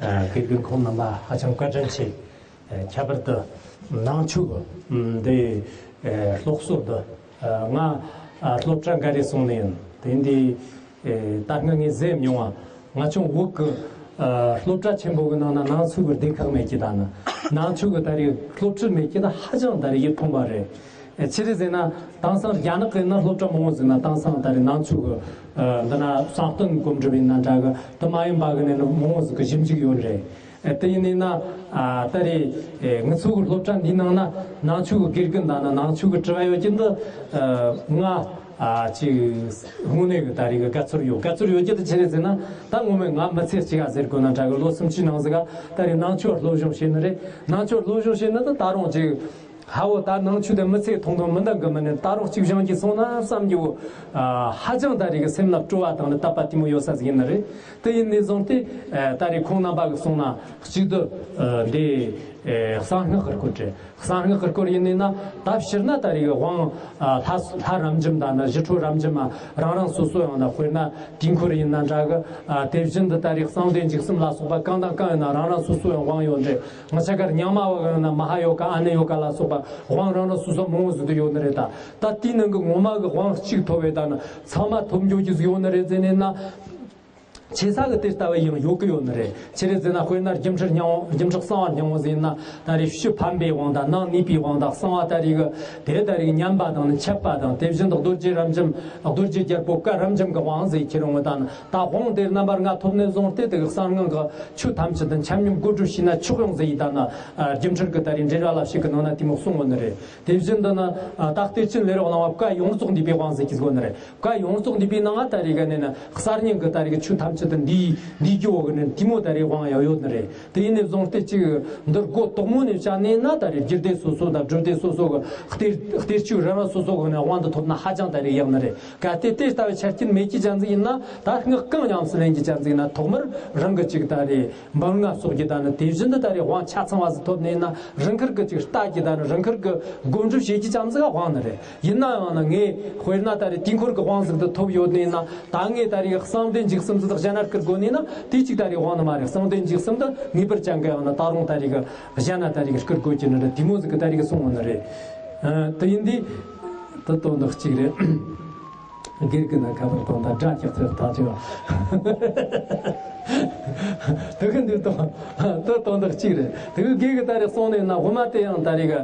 ཨ་དགེ་རྒན་ཁོང་རྣམ་པ་ཧ་ཅང་བཀའ་དྲིན་ཆེ། ཨ་ཁྱད་པར་དུ་ནང་ཆོས་ཀྱི་འདི་ཨ་སློབ་གསོ་འདི་ཨ་ང་ཨ་སློབ་གྲྭ་འགའ་རེ་སོང་ནས་ཡིན། དེ་འདི་ཨ་ད་སྔ་ངས་ཟེར་མྱོང་བ། ང་ཆུང་བོད་ཀྱི་ཨ་སློབ་གྲྭ་ཆེན་པོ་གི་ནང་ན་ནང་ཆོས་ཀྱི་སྡེ་ཁག་མེད་ཀྱི་ད་ནི་ནང་ཆོས་ཀྱི་ད་རེས་སློབ་ཁྲིད་མེད་ཀྱི་ད་ཧ་ཅང་ད་རེས་ཡིད་ཕངས་པ་རེད། ཨ་ཅི་རེད་ཟེར་ན་དེང་སང་རྒྱ་ནག་གི་ན་སློབ་གྲྭ་མང་བོ་ཟིག་ན་དེང་སང་ད་རེས་ནང་ཆོས་ཀྱི་ཨ་འདི་ན་བསམ་གཏན་གོམས་འདྲིས་ཡིན་ན་འདྲ་གི་དེ་མ་ཡིན་པ་གི་ནས་ནི་མང་བོ་ཟིག་གི་ཞིབ་འཇུག་ཡོད་རེད། དེ་ཡིན་ནི་ན། ཨ། ད་རེས་ཨེ་ང་ཚོ་གི་སློབ་གྲྭ་འདིའི་ནང་ན་ནང་ཆོས་ཀྱི་དགེ་རྒན་དང་ན་ནང་ཆོས་ཀྱི་དྲི་བ་ཡོད་ཀྱི་འདི། ཨ། ང་ཨ་ཅིག་དངོས་གནས་ཀྱི་ད་རེས་ཀྱི་དགའ་ཚོར་ཡོད། དགའ་ཚོར་ཡོད་ཀྱི་འདི་ཆི་རེད་ཟེར་ན། ད་ངོ་མས་ང་མི་ཚེ་གཅིག་ག་ཟེར་དགོས་ན་འདྲ་གི། ལོ་སུམ་ཅུའི་ནང་ཟིག་ག་ད་རེས་ནང་ཆོས་སློབ་སྦྱོང་བྱས་ནི་རེད། ནང་ཆོས་སློབ་སྦྱོང་བྱས་ནི་ད་ད་རུང་ཅིག་ཧ་བོ་ད་ནང་ཆོས་དེ་མི་ཚེ་ཐུང་ཐུང་མི་འདང་གི་མི་ནི་ད་རུང་གཅིག་སྦྱང་གི་སོང་ན་བསམ་རྒྱུ། ཨ། ཧ་ཅང་ད་རེས་ཀྱི་སེམས་ལ་སྤྲོ་བ་དང་ནི་དད་པ་དེ་མོ་ཡོད་ས་ཟིག་ཡིན་ནི་རེད། དེ་ཡིན་ནས་བཟུང་སྟེ། ཨ། ད་རེས་ཁོང་རྣམ་པ་གི་གསུང་ན་གཅིག་ཏུ། ཨ། འདི། ཨ། གསང་སྔགས་ཀྱི་སྐོར་རེད། གསང་སྔགས་ཀྱི་སྐོར་ཡིན་ནི་ན། ད་སྤྱིར་ན་ད་རེས་ཀྱི་དབང་། ཨ། ལྷ་ལྷ་རབ་འབྱམས་དང་ན་ཞི་ཁྲོ་རབ་འབྱམས། ཨ། རང་རང་སོ་སོ་ཡང་ན་དཔེར་ན་དུས་འཁོར་ཡིན་ན་འདྲ་གི། ཨ། དེ་བཞིན་དུ་ད་རེས་གསང་བདེ་འཇིགས་གསུམ་ལ་སོགས་པ་གང་དང་གང་ཡིན་ན་རང་རང་སོ་སོ་ཡང་དབང་ཡོད་རེད། ང་ཆ་གར་རྙིང་མ་བ་ཡང་ན་མ་ཧཱ་ཡོ་ག་ཨ་ནི་ཡོ་ག་ལ་སོགས་པ་དབང་རང་རང་སོ་སོ་མང་བོ་ཟིག་ཏུ་ཡོད་ནི་རེད། ད་ད་དེའི་ནང་གི་ངོ་མ་གི་དབང་གཅིག་ཐོབ་པའི་ད་ནི་ཚང་མ་ཐོབ་འགྱོ་རྒྱུ་ཟིག་ཡོད་ནི་རེད་ཟེར་ནས་ན། ཆེ་ས་གི་དེ་ལྟ་བུ་ཡང་ཡོད་གི་ཡོད་ནི་རེད། ཆི་རེད་ཟེར་ན་དཔེར་ན་སྒྱུ་འཕྲུལ་སྙིང་པོ། སྒྱུ་འཕྲུལ་གསང་བ་སྙིང་པོ་ཟེར་ན་ད་རེས་ཕྱི་ཕམ་པའི་དབང་དང་ནང་ནུས་པའི་དབང་དང་གསང་བ་ད་རེས་གི་དེ་ད་རེས་ཉམས་པ་དང་ནི་འཆད་པ་དང་། དེ་བཞིན་དུ་རྡོ་རྗེ་རབ་འབྱམས། རྡོ་རྗེ་རྒྱལ་པོ་བཀའ་རབ་འབྱམས་ཀྱི་དབང་ཟེར་ཁྱེར་འོང་ད་ནི། ད་དབང་དེ་རྣམ་པ་ལྔ་ཐོབ་ནས་བཟུང་སྟེ་དེ་གི་གསང་སྔགས་ཀྱི་ཆོས་ཐམས་ཅད་དུ་འཆམ་མཉམ་བགོ་སྒྲིག་བྱས་ན་ཆོག་ཡོང་ཟེར་ཡི་ད་ནི། ཨ། སྒྱུ་འཕྲུལ་གྱི་ད་རེས་འགྲེལ་བ་ལ་ཞིག་གི་ནང་ན་དེ་མོ་གསུངས་ཡོད་ནི་རེད། དེ་བཞིན་དུ་ནི། ཨ། ད་གཏེར་ཆེན་ལས་རོགས་གླིང་བ་བཀའ་ཡོངས་རྫོགས་འདུས་པའི་དབང་ཟེར་གྱི་ཟེར་གོ་ནི་རེད། བཀའ་ཡོངས་རྫོགས་འདུས་པའི་ནང་ང་ད་རེས་ག་ནས་ནི་གསར་རྙིང་གི་ད་རེས་ཀྱི་ཆོས་ཐམས་ཅད་དུ་འདུས་འདུས་རྒྱུ་བོ་གི་ནི་དེ་མོ་ད་རེས་དབང་ཡང་ཡོད་ནི་རེད། དེ་ཡིན་ནས་བཟུང་སྟེ་གཅིག་འདི་སྒོ་དོག་མོ་ནས་བྱས་ནས་ན་ད་རེས་རྒྱུད་སྡེ་སོ་སོ་དང་སྒྲུབ་སྡེ་སོ་སོ་གི་གཏེར་གཏེར་ཆོས་རང་རང་སོ་སོ་གི་ནི་དབང་དུ་ཐོབ་ན་ཧ་ཅང་ད་རེས་ཡག་ནི་རེད། གལ་ཏེ་དེ་ལྟ་བུའི་ཆ་རྐྱེན་མེད་ཀྱི་ཅན་ཟིག་ཡིན་ན། ད་སྔགས་གང་ཉམས་སུ་ལེན་གྱི་ཅན་ཟིག་ཡིན་ན་ཐོག་མར་རང་གི་གཅིག་ད་རེས་འབུམ་ལྔ་སོགས་ཀྱི་ད་ནི་དེ་བཞིན་དུ་ད་རེས་དབང་ཆ་ཚང་བ་ཟིག་ཐོབ་ནས་ན་རང་ཁུར་གི་ཅིག་ལྟ་གི་ད་ནི་རང་ཁུར་གི་སྒོམ་སྒྲུབ་བྱེད་ཀྱི་ཅན་ཟིག་ག་དབང་ནི་རེད། ཡིན་ན་ཡང་ན་ངས་དཔེར་ན་ད་རེས་དུས་འཁོར་གི་དབང་ཟིག་ཏུ་ཐོབ་ཡོད་ནས་ན། ད་ངས་ད་རེས་གསང་བདེ་འཇིགས་གསུམ་ཟིག་གཞན་ན་བསྐུར་དགོས་ནས་ན་དེ་གཅིག་ད་རེས་དབང་ནི་མ་རེད། གསང་བདེ་འཇིགས་གསུམ་དུ་ངེས་པར་ཅན་གི་ཡང་ན་ད་རུང་ད་རེས་གི་གཞན་ན་ད་རེས་གི་བསྐུར་དགོས་ཀྱི་ནི་རེད། དེ་མོ་ཟིག་གི་ད་རེས་གི་གསུང་བ་ནི་རེད། ཨ། དེ་ཡིན་དུས་དེ་དོན་དག་གཅིག་རེད། སྒེར་གྱི་ནང་ཁ་པར་གཏོང་དང་སྒྲ་རྒྱག་ཚུལ་ཐག་ཆོད། དེ་གི་འདིར་གཏོང་དེ་གཏོང་དག་གཅིག་རེད། དེ་གི་སྒེར་གྱི་ད་རེས་གསུངས་ནས་ན་དབུ་མ་དེ་ཡང་ད་རེས་གི་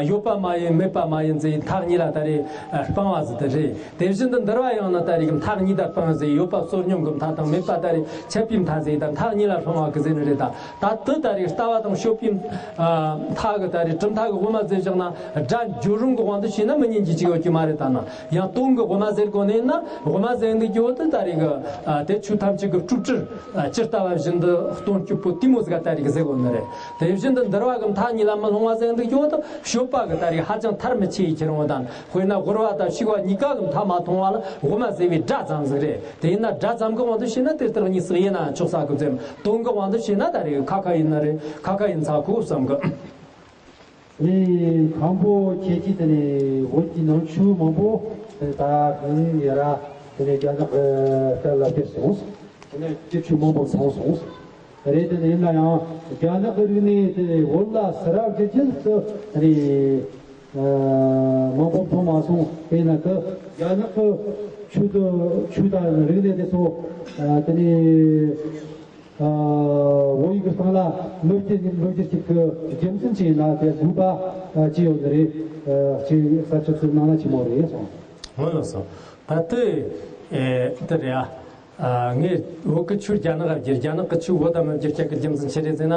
ཡོད་པ་མ་ཡིན་མེད་པ་མ་ཡིན་ཟེར་མཐའ་གཉིས་ལ་ད་རེས་སྤང་བ་ཟེར་དེ་རེད། དེ་བཞིན་དུ་འདུལ་བ་ཡང་ན་ད་རེས་གི་མཐའ་གཉིས་ལ་སྤང་ཟེར། ཡོད་པ་བསོད་སྙོམས་གི་མཐའ་དང་མེད་པ་ད་རེས་འཆད་པའི་མཐའ་ཟེར། ད་མཐའ་གཉིས་ལ་སྤང་བ་གི་ཟེར་ནི་རེད། ད་ད་དེ་ད་རེས་ལྟ་བ་དང་དཔྱོད་པའི་མཐའ་གི་ད་རེས་གྲུབ་མཐའ་གི་དབུ་མ་ཟེར་བཞག་ན་སྒྲ་སྦྱོར་རུང་གི་དབང་དུ་བྱས་ན་མི་ཉན་གྱི་ཅིག་ཡོད་ཀྱི་མ་རེད། ད་ན། ཡང་དོན་གྱི་དབུ་མ་ཟེར་དགོས་ནས་ན་དབུ་མ་ཟེར་འདི་ཀྱི་འོག་ཏུ་ད་རེས་ཀྱི་ཨ་དེ་ཆོས་ཐམས་ཅད་ཀྱི་སྤྲོས་བྲལ་ཨ་ཇི་ལྟ་བ་བཞིན་དུ་སྟོང་སྐྱོབ་པོ་དེ་མོ་ཟིག་ད་རེས་ཀྱི་ཟེར་དགོས་ནི་རེད། དེ་བཞིན་དུ་འདུལ་བ་གི་མཐའ་གཉིས་ལ་མི་ལྷུང་བ་ཟེར་འདི་ཀྱི་འོག་ཏུ་སྤྱོད་པ་གི་ད་རེས་ཧ་ཅང་མཐར་མི་ཕྱིན་ཡི་ཁྱེར་འོང་དང་། དཔེར་ན་དབུལ་བ་དང་ཕྱུག་པ་གཉིས་ཀ་གི་མཐའ་མ་ཐོང་བ་ལ་དབུ་མ་ཟེར་བའི་སྒྲ་ཙམ་ཟིག་རེད། དེ་ཡིན་ན་སྒྲ་ཙམ་གི་དབང་དུ་བྱས་ན་དེ་ལྟར་གཉིས་སུ་དབྱེ་ན་ཆོག་ས་གི་ཙམ། དོན་གི་དབང་དུ་བྱས་ན་ད་རེས་ཁ་ཁ་ཡིན་ན་རེད། ཁ་ཁ་ཡིན་ཚ་ཁུ་བསམ་གི། ཨེ། ཁམ་བུ་ཁྱེད་ཀྱིས་དེ་ནས་བོད་ཀྱི་ནང་ཆོས་མང་པོ་དེ་ད་གང་ཡིན་ཡ་ར་དེ་ནས་རྒྱ་ནག་གི་སྐད་ལ་བསྒྱུར་སོང་། དེ་ནས་སྐད་ཆོས་མང་པོ་ཚང་སོང་། རེད། དེ་ནས་ཡིན་ན་ཡང་རྒྱ་ནག་གི་རིག་གནས་དེ་བོད་ལ་ཟུར་ར་བསྒྱུར་རྒྱུ་དེ་ནས་མང་པོ་མཐོང་མ་སོང་། དེས་ན་དེ་རྒྱ་ནག་གི་ཆོས་དང་ཆོས་དང་རིག་གནས་དེ་ཚོ་དེ་ནས། ཨ། བོད་ཡིག་གི་སྟེང་ལ་ལོ་རྒྱུས་ལོ་རྒྱུས་ཅིག་གི་རྒྱུ་མཚན་ཅིག་ཡིན་ན་དེ་དགོས་པ་ཅི་ཡོད་ནི་རེད། ཨ། ཅིག་ས་ཆ་ཚོའི་ནང་ན་ཅི་མོ་རེད་སོང་། ངོ་ལོ་སོ། ད་དེ་ཨེ་དེ་རེད་ཨ། ཨ། ངས་བོད་ཀྱི་ཆོས་རྒྱ་ནག་ལ་བསྒྱུར། རྒྱ་ནག་གི་ཆོས་བོད་ལ་མི་བསྒྱུར་ཆགས་ཀྱི་རྒྱུ་མཚན་ཅི་རེད་ཟེར་ན།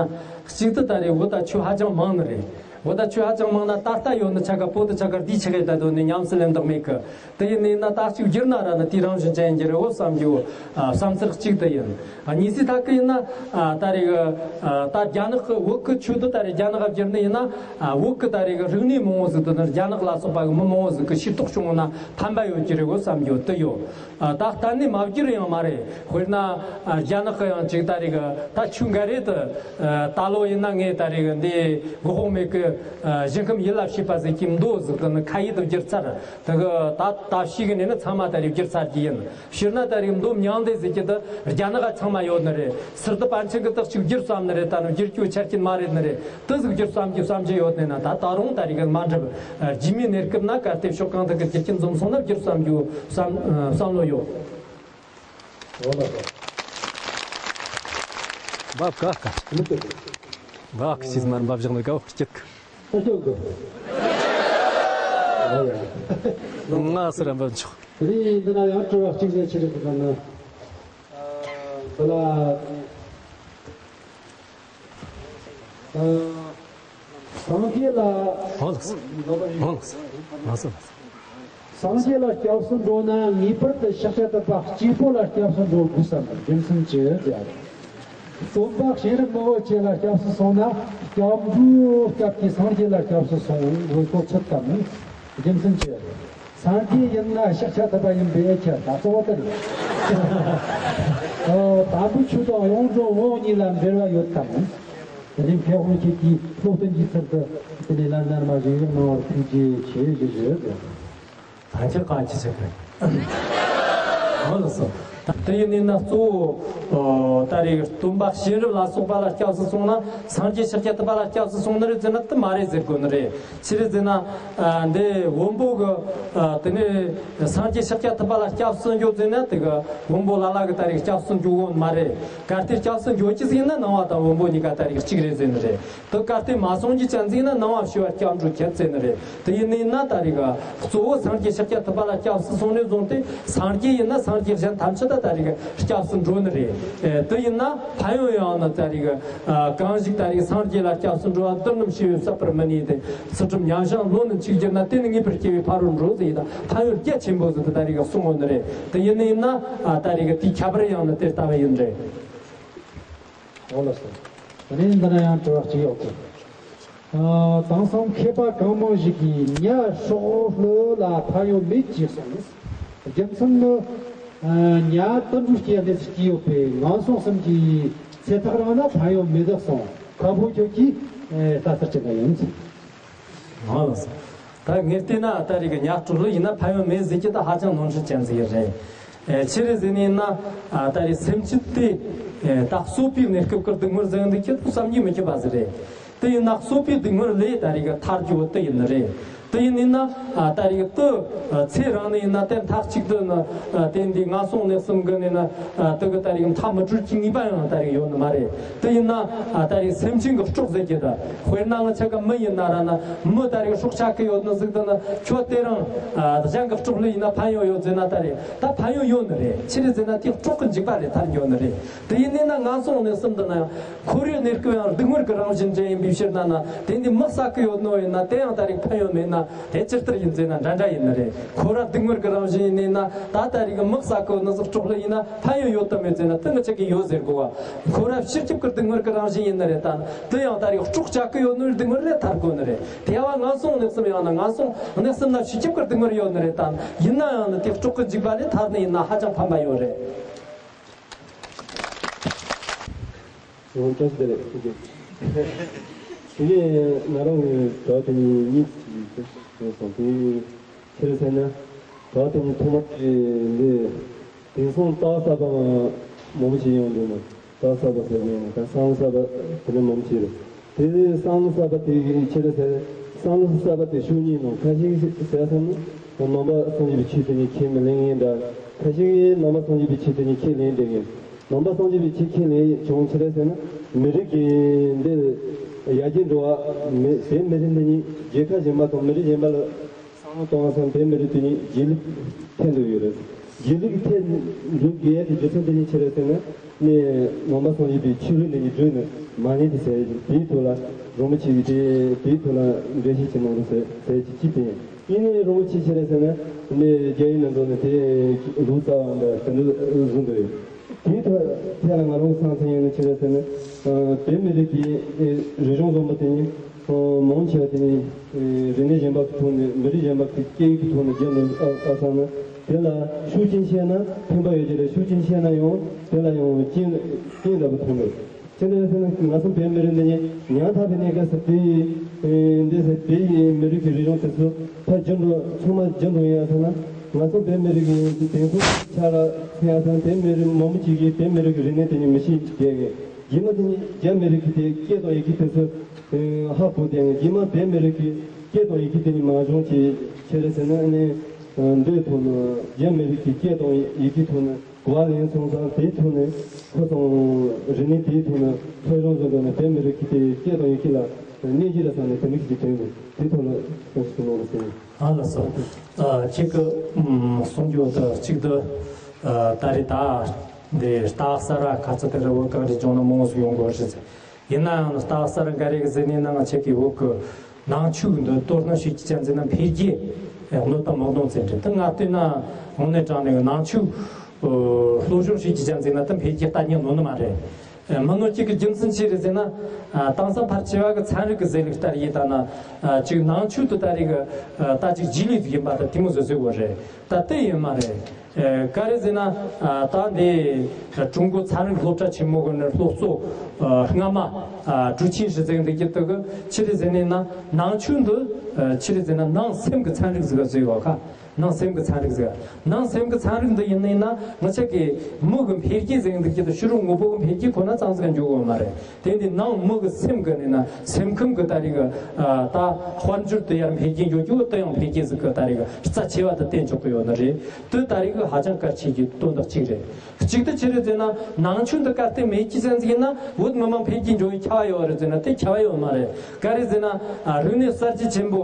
གཅིག་ཏུ་ད་རེས་བོད་ད་ཆོས་ཧ་ཅང་མང་ནི་རེད། བོད་ད་ཆོས་ཧ་ཅང་མང་ན་ད་ལྟ་ཡོད་ནི་ཆ་ག་བོད་དུ་ཆ་ག་འདིའི་ཆ་ག་ད་དོན་ནི་ཉམས་སུ་ལེན་འདོད་མེད་གི། དེ་ཡིན་ནི་ན་ད་གཅིག་བསྒྱུར་ན་ར་ནི་དེའི་རང་བཞིན་ཅན་གྱི་རེད་འོ་བསམ་རྒྱུ། ཨ། བསམ་ཚུལ་གཅིག་དེ་ཡིན། ཨ། གཉིས་སི་ཐག་གི་ཡིན་ན། ཨ། ད་རེས་གི། ཨ། ད་རྒྱ་ནག་གི་བོད་གི་ཆོས་དེ་ད་རེས་རྒྱ་ནག་ག་བསྒྱུར་ནི་ཡིན་ན། ཨ། བོད་གི་ད་རེས་གི་རིག་གནས་མང་བོ་ཟིག་དེ་ནི་རྒྱ་ནག་ལ་སོགས་པ་གི་མི་མང་བོ་ཟིག་གི་ཤེས་རྟོགས་བྱུང་བ་ན་ཕན་པ་ཡོད་ཀྱི་རེད་འོ་བསམ་རྒྱུ་དེ་ཡོད། ཨ། ད་གཏན་ནས་མ་བསྒྱུར་ཡང་མ་རེད། དཔེར་ན། ཨ། རྒྱ་ནག་གི་ཡང་ཅིག་ད་རེས་གི་ད་ཆོས་འགའ་རེ་དེ། ཨ། ད་ལོ་ཡིན་ན་ངས་ད་རེས་གི་འདི་གོ་ཧོང་མེད་གི། ཨ། ཞིང་ཁམས་ཡིད་ལ་བྱེད་པ་ཟེར་གྱི་མདོ་ཟིག་དེ་ནི་ཁ་ཡིག་ཏུ་བསྒྱུར་ཚར། དེ་གི་ད་ད་ཕྱིས་གི་ནས་ནི་ཚང་མ་ད་རེས་བསྒྱུར་ཚར་གྱི་ཡིན། སྤྱིར་ན་ད་རེས་མདོ་མྱང་འདས་ཟེར་གྱི་དེ་རྒྱ་ནག་ག་ཚང་མ་ཡོད་ནི་རེད། སིལ་ཏི་པཎ་ཆེན་གི་དག་ཅིག་བསྒྱུར་བསམ་ནི་རེད། ད་ནི་བསྒྱུར་རྒྱུ་ཆ་རྐྱེན་མ་རེད་ནི་རེད། དེ་ཟིག་བསྒྱུར་བསམ་རྒྱུ་བསམ་རྒྱུ་ཡོད་ནི་ན་ད་ད་རུང་ད་རེས་གི་མ་འགྲུབ། རྗེས་མའི་གནས་སྐབས་ན་གལ་ཏེ་ཕྱོགས་གང་ཐད་ཀྱི་རྒྱུ་རྐྱེན་འཛོམས་སོང་ན་བསྒྱུར་བསམ་རྒྱུ་བསམ་བསམ་བློ་ཡོད། འོ་ལ་ལ། འབབ་ག་ག། མི་ཏི་ཏི། འབབ་ག་ཅིས་མར་འབབ་བཞག་ནི་ག་བ་སྐྱིད་གི། ཨ་ཅོ་གི། ཨ་ཡ། ང་སི་ར་འབབ་ཆོག། དེ་རིང་འདི་ན་ཡང་དྲི་བ་གཅིག་ནས་ཆི་རེད་འདི་ན། ཨ། འདི་ལ། སངས་རྒྱས་ལ། ཧོ་ལགས་སོ། ཧོ་ལགས་སོ། ལགས་སོ། ལགས་སོ། སངས་རྒྱས་ལ་སྐྱབས་སུ་འགྲོ་ན་ངེས་པར་དུ་ཤཱཀྱ་ཐུབ་པ་གཅིག་པོ་ལ་སྐྱབས་སུ་འགྲོ་དགོས་སམ། རྒྱུ་མཚན་ཅི་ཟེར། སྟོན་པ་གཤེན་རབ་མི་བོ་ཁྱེད་ལ་སྐྱབས་སུ་སོང་ན་སྐྱབས་འགྲོའི་སྐབས་ཀྱི་སངས་རྒྱས་ལ་སྐྱབས་སུ་སོང་དགོས་དོན་ཅི་དང་། རྒྱུ་མཚན་ཅི། སངས་རྒྱས་ཡིན་ན་ཤཱཀྱ་ཐུབ་པ་ཡིན་པའི་ཁྱད་ད་གཙོ་བོ་དེ་རེད། ཨོ། དམ་པའི་ཆོས་དང་ཡོངས་གྲུབ་དབང་གཉིས་ལ་འབྲེལ་བ་ཡོད་དམ། དེ་ནས་མཁས་དབང་ཁྱེད་ཀྱིས་སློབ་སྟོན་གྱི་ཚུལ་དུ་དེ་ནས་ལམ་རྣལ་མ་ཞིག་གནང་བར་ཐུགས་རྗེ་ཆེ་ཞུ་ཞུ། ད་ཁྱེད་ཀ་ཅི་བྱེད་དགོས། ཨོ་ལགས་སོ། དེ་ཡིན་ནི་ན་གཙོ་བོ་ད་རེས་སྟོན་པ་གཤེན་རབ་ལ་སོགས་པ་ལ་སྐྱབས་སུ་སོང་ན་སངས་རྒྱས་ཤཱཀྱ་ཐུབ་པ་ལ་སྐྱབས་སུ་སོང་ནི་རེད་ཟེར་ན་དེ་མ་རེད་ཟེར་དགོས་ནི་རེད། ཆི་རེད་ཟེར་ན། ཨ། འདི་བོན་པོ་གི། ཨ། དེ་ནས་སངས་རྒྱས་ཤཱཀྱ་ཐུབ་པ་ལ་སྐྱབས་སུ་འགྱོ་ཟེར་ན་དེ་གི་བོན་པོ་ལ་ལ་གི་ད་རེས་སྐྱབས་སུ་འགྱོ་གོ་མ་རེད། གལ་ཏེ་སྐྱབས་སུ་འགྱོ་རྒྱུ་ཟིག་ཡིན་ན་ནང་པ་དང་བོན་པོ་གཉིས་ཀ་ད་རེས་གཅིག་རེད་ཟེར་ནི་རེད། དེ་གལ་ཏེ་མ་སོང་རྒྱུ་ཅན་ཟིག་ཡིན་ན་ནང་པ་ཞི་བ་སྐྱབས་འགྲོ་ཁྱད་ཟེར་ནི་རེད། དེ་ཡིན་ནི་ན་ད་རེས་གི་གཙོ་བོ་སངས་རྒྱས་ཤཱཀྱ་ཐུབ་པ་ལ་སྐྱབས་སུ་སོང་ནས་བཟུང་སྟེ་སངས་རྒྱས་ཡིན་ན་སངས་རྒྱས་གཞན་ཐམས་ཅད་ད་ད་རེས་གི་སྐྱབས་སུ་འགྲོ་ནི་རེད། ཨེ། དེ་ཡིན་ན་ཕན་ཡོན་ཡང་ན་ད་རེས་གི། ཨ། གང་ཞིག་ད་རེས་སངས་རྒྱས་ལ་སྐྱབས་སུ་འགྲོ་བ་འདི་རྣམས་ཞི་བའི་ཟད་པར་མི་ནུས་ཏེ། ཚུལ་ཁྲིམས་ཉམས་ཤིང་ལོ་ནི་འཆིག་གྱུར་ན། དེ་ནི་ངེས་པར་སྐྱེ་བའི་ཕ་རོལ་འགྲོ་ཟེར་ཡི་དང་ཕན་ཡོན་རྒྱ་ཆེན་པོ་ཟེར་དེ་ད་རེས་གི་གསུང་ངོ་ནི་རེད། དེ་ཡིན་ནི་ཡིན་ན། ཨ། ད་རེས་གི་དེའི་ཁྱད་པར་ཡང་ནི་དེ་ལྟ་བུ་ཡིན་རེད། འོ་ལགས་སོ། དེ་ནས་འདི་ན་ཡང་དྲི་བ་གཅིག་ཡོད་གི། ཨ། དེང་སང་མཁས་པ་གང་མང་ཞིག་གིས་ཉ་སྲོག་བླུ་ལ་ཕན་ཡོན་མེད་ཅེས་གསུངས། རྒྱུ་མཚན་ནི། ཨ། ཉ་དུད་འགྲོ་སྐྱེ་གནས་སུ་སྐྱེས་ཡོད་པས་ངན་སོང་གསུམ་གྱི་ཚེ་ཐག་རིང་ན་ཕན་ཡོན་མེད་དོ་གསུངས། ཁ་ཕོ་ཁྱོད་ཀྱིས། ཨེ། ལྟ་ཚུལ་ཅི་འདྲ་ཡིན། ཨ་ལགས་སོ། ད་ངས་བལྟས་ན་ད་རེས་གི་ཉ་སྲོག་བླུ་ཡིན་ན་ཕན་ཡོན་མེད་ཟེར་གྱི་ད་ཧ་ཅང་ནོར་འཁྲུལ་ཅན་ཟིག་རེད། ཨེ། ཆི་རེད་ཟེར་ནི་ཡིན་ན། ཨ། ད་རེས་སེམས་ཅན་དེ། ཨེ། ད་གསོད་པའི་གནས་སྐབས་ཀྱི་སྡུག་བསྔལ་ཟེར་འདི་ཁྱེད་ཚོ་བསམ་གྱིས་མི་ཁྱབ་པ་ཟིག་རེད། དེ་ཡིན་ན་གསོད་པའི་སྡུག་བསྔལ་ལས་ད་རེས་གི་ཐར་རྒྱུ་བོ་དེ་ཡིན་ནི་རེད། དེ་ཡིན་ནི་ན། ཨ། ད་རེས་གི་དེ་ཚེ་རིང་ནི་ཡིན་ན་དེ་མཐའ་གཅིག་ཏུ་ནི། ཨ། དེ་འདི་ངན་སོང་གནས་གསུམ་གི་ནི་ན། ཨ། དེ་གི་ད་རེས་གི་མཐའ་མི་གྲོལ་གྱི་ངེས་པ་ཡང་ད་རེས་ཡོད་ནི་མ་རེད། དེ་ཡིན་ན། ཨ། ད་རེས་སེམས་ཅན་གི་སྲོག་ཟེར་གྱི་ད། དཔེར་ན་ང་ཆ་ག་མི་ཡིན་ན་ར་ན་མི་ད་རེས་སྲོག་ཆགས་གི་ཡོད་ནི་ཟིག་ད་ན་ཁྱོད་དེ་རིང་། ཨ། གཞན་གི་སྲོག་བླུ་ཡིན་ན་ཕན་ཡོན་ཡོད་ཟེར་ན་ད་རེས་ད་ཕན་ཡོན་ཡོད་ནི་རེད། ཆི་རེད་ཟེར་ན་དེ་སྲོག་གི་འཇིགས་པ་ལས་ཐར་འགྱོ་ནི་རེད། དེ་ཡིན་ནི་ན་ངན་སོང་གནས་གསུམ་དུ་ན་ཡང་། འཁོར་བའི་གནས་སྐབས་ཡང་སྡུག་བསྔལ་གྱི་རང་བཞིན་ཅན་ཡིན་པའི་ཕྱིར་ན་ན། དེ་འདི་མི་བསད་གི་ཡོད་ནོ་ཡིན་ན་དེ་ཡང་ད་རེས་ཕན་ཡོན་མེད་ན་དེ་ཇི་ལྟར་ཡིན་ཟེར་ན་འདྲ་འདྲ་ཡིན་ནི་རེད། འཁོར་བ་སྡུག་བསྔལ་གྱི་རང་བཞིན་ཡིན་ནི་ན་ད་ད་རེས་གི་མི་བསད་གི་ཡོད་ནོ་ཟིག་སྲོག་བླུ་ཡིན་ན་ཕན་ཡོན་ཡོད་དམ་མེད་ཟེར་ན་དེ་ང་ཆ་གི་ཡོད་ཟེར་དགོས་བ། འཁོར་བ་སྤྱི་ཁྱབ་ཀྱི་སྡུག་བསྔལ་གྱི་རང་བཞིན་ཡིན་ནི་རེད། ད་དེ་ཡང་ད་རེས་སྲོག་གཅོད་གི་ཡོད་ནོའི་སྡུག་བསྔལ་ལས་ཐར་དགོས་ནི་རེད། དེ་བ་ངན་སོང་གནས་གསུམ་ཡང་ན་ངན་སོང་གནས་གསུམ་ན་སྤྱི་ཁྱབ་ཀྱི་སྡུག་བསྔལ་ཡོད་ནི་རེད། ད་ཡིན་ན་ཡང་ནི་དེ་སྲོག་གི་འཇིགས་པ་ལས་ཐར་ནི་ཡིན་ན་ཧ་ཅང་ཕན་པ་ཡོད་རེད། ཨོ། བཀྲ་ཤིས་བདེ་ལེགས། དེ་གས་ང་རང་གི་དྲི་བ་དེ་གཉིས་ཅིག་ཡོད་སོང་། དེ་ཆི་རེད་ཟེར་ན། དྲི་བ་དེ་གཉིས་ཐོག་མ་དེ་འདི་དེང་སང་རྟགས་གསར་པ་མང་པོ་ཞིག་ཡོང་འདུག་ན། རྟགས་གསར་པ་ཟེར་ནས་ད་བསམ་གསར་པ་དེ་འདྲ་མང་པོ་ཞིག་རེད། དེ་བསམ་གསར་པ་དེ་གི་ཆི་རེད་ཟེར། བསམ་གསར་པ་དེ་ཤུགས་གཉིས་ནང་ཁ་ཤས་ཟེར་བསམ་ན། ནང་པ་སངས་རྒྱས་པའི་ཆོས་དེ་གཉིས་ཁས་མི་ལེན་མཁན་འདྲ། ཁ་ཤས་ནང་པ་སངས་རྒྱས་པའི་ཆོས་དེ་གཉིས་ཁས་ལེན་བསྡད་མཁན། ནང་པ་སངས་རྒྱས་པའི་ཆོས་ཁས་ལེན་བྱུང་ཆི་རེད་ཟེར་ན། མི་རིགས་ཀྱི་འདི་ཡར་རྒྱས་འགྲོ་བ་མི་དེ་མི་རིགས་འདི་གཉིས་རྒྱལ་ཁབ་གཞན་པ་དང་མི་རིགས་གཞན་པ་ལ་བསམ་བློ་གཏོང་བ་སང་དེ་མི་རིགས་དེ་གཉིས་རྗེས་ལུས་ཐེབས་འགྲོ་ཡོད་རེད། རྗེས་ལུས་ཐེབས་འགྲོ་དགོས་ཡ་གི་རྒྱུ་མཚན་དེ་གཉིས་ཆི་རེད་ཟེར་ན། ནས་ནང་པ་སངས་རྒྱས་པའི་ཆོས་ལུགས་འདི་གཉིས་བསྒྲུབས་ནས་མ་ཉན་དེ་ཟེར། དེའི་ཐོག་ལ་རིན་པོ་ཆེ་གིས་དེ་དེའི་ཐོག་ལ་འགྲེལ་བཤད་ཅིག་གནང་རོགས་ཟེར་ཟེར་གྱི་གཅིག་དེ་ཡིན། ཨིན་ནའི་རིན་པོ་ཆེ་ཆི་རེད་ཟེར་ན། ནས་རྒྱ་ཡིག་ནང་འགྲོ་ནས་དེ་ལུགས་རྩ་བ་འདྲ་དེ་འདྲ་བཟོ་འདོད་ཡོད། དེའི་ཐོག་ཐད་ལ་ང་རང་གི་བསམ་ཚུལ་ཡིན་ན་ཆི་རེད་ཟེར་ན། བོད་མི་རིགས་ཀྱི་རིག་གཞུང་བཟང་པོ་དེ་ནི་མང་ཆེ་བ་དེ་ནི་རིག་གནས་གཞན་པ་གི་ཐོག་ནས་མི་རིགས་གཞན་པ་གི་སྐད་ཡིག་གི་ཐོག་ནས་བརྒྱུད་ནས་ཨ་བསམ་ན། དེ་ལ་ཤུགས་རྐྱེན་ཆེ་ན་ཕན་པ་ཡོད་ཀྱི་རེད། ཤུགས་རྐྱེན་ཆེ་ན་ཡང་དེ་ལ་ཡང་རྐྱེན་རྐྱེན་འདྲ་པོ་ཐོན་འདུག་ཅི་འདྲ་ཟེར་ན་ང་ཚོ་བོད་མི་རིགས་འདི་ཉིད་ཉམ་ཐག་པའི་གནས་སྐབས་སུ་དེ་ཡི་འདི་ཟེར་དེ་ཡི་མི་རིགས་ཀྱི་རིག་གཞུང་དེ་ཚོ་ཕར་རྒྱུན་དུ་ཚང་མ་རྒྱུན་དུ་ཡིན་ཡ་ཟེར་ན། ང་ཚོ་བོད་མི་རིགས་ཀྱི་དེང་སང་ཆ་ལ་ཕན་ཡ་ཟེར་ན་བོད་མི་རིགས་མང་པོ་ཅིག་གིས་བོད་མི་རིགས་ཀྱི་རིག་གནས་དེ་ཉིད་མི་ཤེས་བསྡད་ཀྱི། རྗེས་མ་དེ་ཉིད་རྒྱ་མི་རིགས་ཀྱི་དེ་སྐད་དང་ཡི་གེ་དེ་ཚོ་ཧ་གོ་བསྡད་ཀྱི། རྗེས་མ་བོད་མི་རིགས་ཀྱི་སྐད་དང་ཡི་གེ་དེ་ཉིད་མ་བྱུང་ཅི་ཆི་རེད་ཟེར་ན་ནི་འདིའི་ཐོག་ནས་རྒྱ་མི་རིགས་ཀྱི་སྐད་དང་ཡི་གེ་ཐོག་ནས། གོ་བ་ལེན་སོང་ཙང་དེའི་ཐོག་ནས་ཁོ་ཚོ་རིག་གནས་དེའི་ཐོག་ནས་འཚོ་སྐྱོང་བཟོ་འདོད་ན་བོད་མི་རིགས་ཀྱི་དེ་སྐད་དང་ཡི་གེ་ལ་གནས་གཞི་ལ་བསམ་ནས་དེ་མི་གཅིག་དྲན་དགོས། དེའི་ཐོག་ལ་ཁོང་ཚོ་གནང་རོགས་ཟེར། ཨ་ལགས་སོ། ཨ་གཅིག་གི་ཨམ་གསུང་རྒྱུ་དེ་གཅིག་ཏུ་ཨ་ད་རེས་ད་འདི་རྟགས་གསར་བ་ཁ་ཚ་དེ་ར་བོད་གངས་རི་ལྗོངས་ན་མང་སུ་ཡོང་དགོས་རེད་ཟེར། ཡིན་ན་ཡང་ལྟ་བ་གསར་འགའ་རེ་གི་ཟེར་ནས་ན། ང་ཆ་གི་བོད་གི་ནང་ཆོས་འདི་དོ་སྣང་བྱེད་ཀྱི་ཅན་ཟེར་ན་འཕེལ་རྒྱས་གནོད་དང་མི་གནོད་ཟེར་འདྲ། ད་ང་བལྟས་ན་དངོས་གནས་དྲང་གནས་ནང་ཆོས་སློབ་སྦྱོང་བྱེད་ཀྱི་ཅན་ཟེར་ན་ད་འཕེལ་རྒྱས་ལྟ་ཉན་གནོད་ནི་མ་རེད། མི་གནོད་ཀྱི་གི་རྒྱུ་མཚན་ཅི་རེད་ཟེར་ན། དེང་སང་ཕལ་ཆེ་བ་གི་ཚན་རིག་གི་ཟེར་ལུགས་ལྟར་ཡིན་ད་ན། ཅིག་ནང་ཆོས་དེ་ད་རེས་གི་ད་ཅིག་རྗེས་ལུས་ཟིག་ཡིན་པ་ད་དེ་མོ་ཟིག་བཟོས་དགོས་རེད། ད་དེ་ཡིན་མ་རེད། ཨ། ག་རེ་ཟེར་ན། ཨ། ད་འདི་ཀྲུང་གོ་ཚན་རིག་སློབ་གྲྭ་ཆེན་མོ་གི་ནི་སློབ་གཙོ། ཨ། སྔ་མ། ཨ། ཀྲུའུ་ཆིན་ཧྲི་ཟེར་འདི་གི་དུ་གི་ཆི་རེད་ཟེར་ནས་ན། ནང་ཆོས་འདི། ཨ། ཆི་རེད་ཟེར་ན་ནང་སེམས་ཀྱི་ཚན་རིག་ཟིག་ག་ཟེར་བ་ཁ། ནང་སེམས་ཀྱི་ཚན་རིག་ཟིག་ནང་སེམས་ཀྱི་ཚན་རིག་འདི་ཡིན་ནས་ན། ང་ཆ་གི་མི་གི་འཕེལ་རྒྱས་ཟེར་འདི་གི་དུ་ཕྱི་རོལ་དངོས་པོ་གི་འཕེལ་རྒྱས་ཁོ་ན་ཙམ་ཟིག་ག་འཇོག་གི་ཡོད་མ་རེད། དེ་འདི་ནང་མི་གི་སེམས་གི་ནས་ན། སེམས་ཁམས་གི་ད་རེས་གི། ཨ། ད་དཔལ་འབྱོར་དུ་ཡར་འཕེལ་རྒྱས་འགྱོ་རྒྱུ་དེ་ཡང་འཕེལ་རྒྱས་ཟིག་གི་ད་རེས་གི་རྩ་ཆེ་བ་དུ་བསྟན་ཆོག་གི་ཡོད་ནི་རེད། དེ་ད་རེས་གི་ཧ་ཅང་གལ་ཆེ་གི་དོན་དག་གཅིག་རེད། གཅིག་དུ་ཆི་རེད་ཟེར་ན། ནང་ཆོས་འདི་གལ་ཏེ་མེད་ཀྱི་ཟེར་ཟིག་ཡིན་ན། བོད་མི་མང་འཕེལ་རྒྱས་འགྱོ་བའི་ཁྱབ་པ་ཡོད་རེད་ཟེར་ན། དེ་ཁྱབ་པ་ཡོད་མ་རེད། ག་རེ་ཟེར་ན། ཨ། རིག་གནས་གསར་བརྗེ་ཆེན་པོ།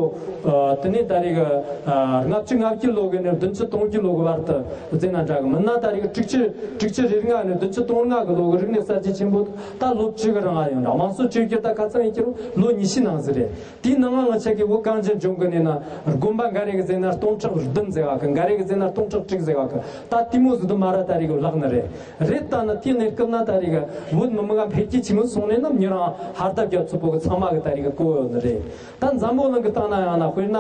ཨ། དེ་ནས་ད་རེས་གི། ཨ། ལྔ་བཅུ་ང་བརྒྱད་ལོ་གི་ནས་བདུན་ཅུ་དོན་བརྒྱད་ལོ་གི་བར་དུ་ཟེར་ན་འདྲ་གི། མིན་ན་ད་རེས་གི་དྲུག་ཅུ། དྲུག་ཅུ་རེ་ལྔ་ནས་བདུན་ཅུ་དོན་ལྔ་གི་ལོ་གི་རིག་གནས་གསར་བརྗེ་ཆེན་པོ་ད་ལོ་བཅུ་གི་རིང་ང་ཡོད་འདྲ། དམངས་གཙོ་བཅོས་བསྒྱུར་ད་ཁ་ཚང་ཡིན་གྱི་རུང་ལོ་ཉི་ཤུ་ནང་ཟིག་རེད། དེའི་ནང་ང་ང་ཆ་གི་བོད་གངས་ཅན་ལྗོངས་གི་ནས་ན། དགོན་པ་འགའ་རེ་གི་ཟེར་ན་སྟོང་ཕྲག་བདུན་ཟེར་བ་གི། འགའ་རེ་གི་ཟེར་ན་སྟོང་ཕྲག་དྲུག་ཟེར་བ་གི། ད་དེ་མོ་ཟིག་དུ་མ་ར་ད་རེས་གི་ལག་ནི་རེད། རེད། ད་ནི་དེའི་གནས་སྐབས་ན་ད་རེས་གི་བོད་མི་མང་ག་འཕེལ་རྒྱས་ཆེན་མོ་སོང་ནས་ན། མྱི་རང་ཧར་ད་རྒྱ་མཚོ་བོད་གི་ཚང་མ་གི་ད་རེས་གི་གོ་ཡོད་ནི་རེད། ད་འཛམ་བུ་གླིང་གི་སྟེང་ན་ཡང་ན། དཔེར་ན་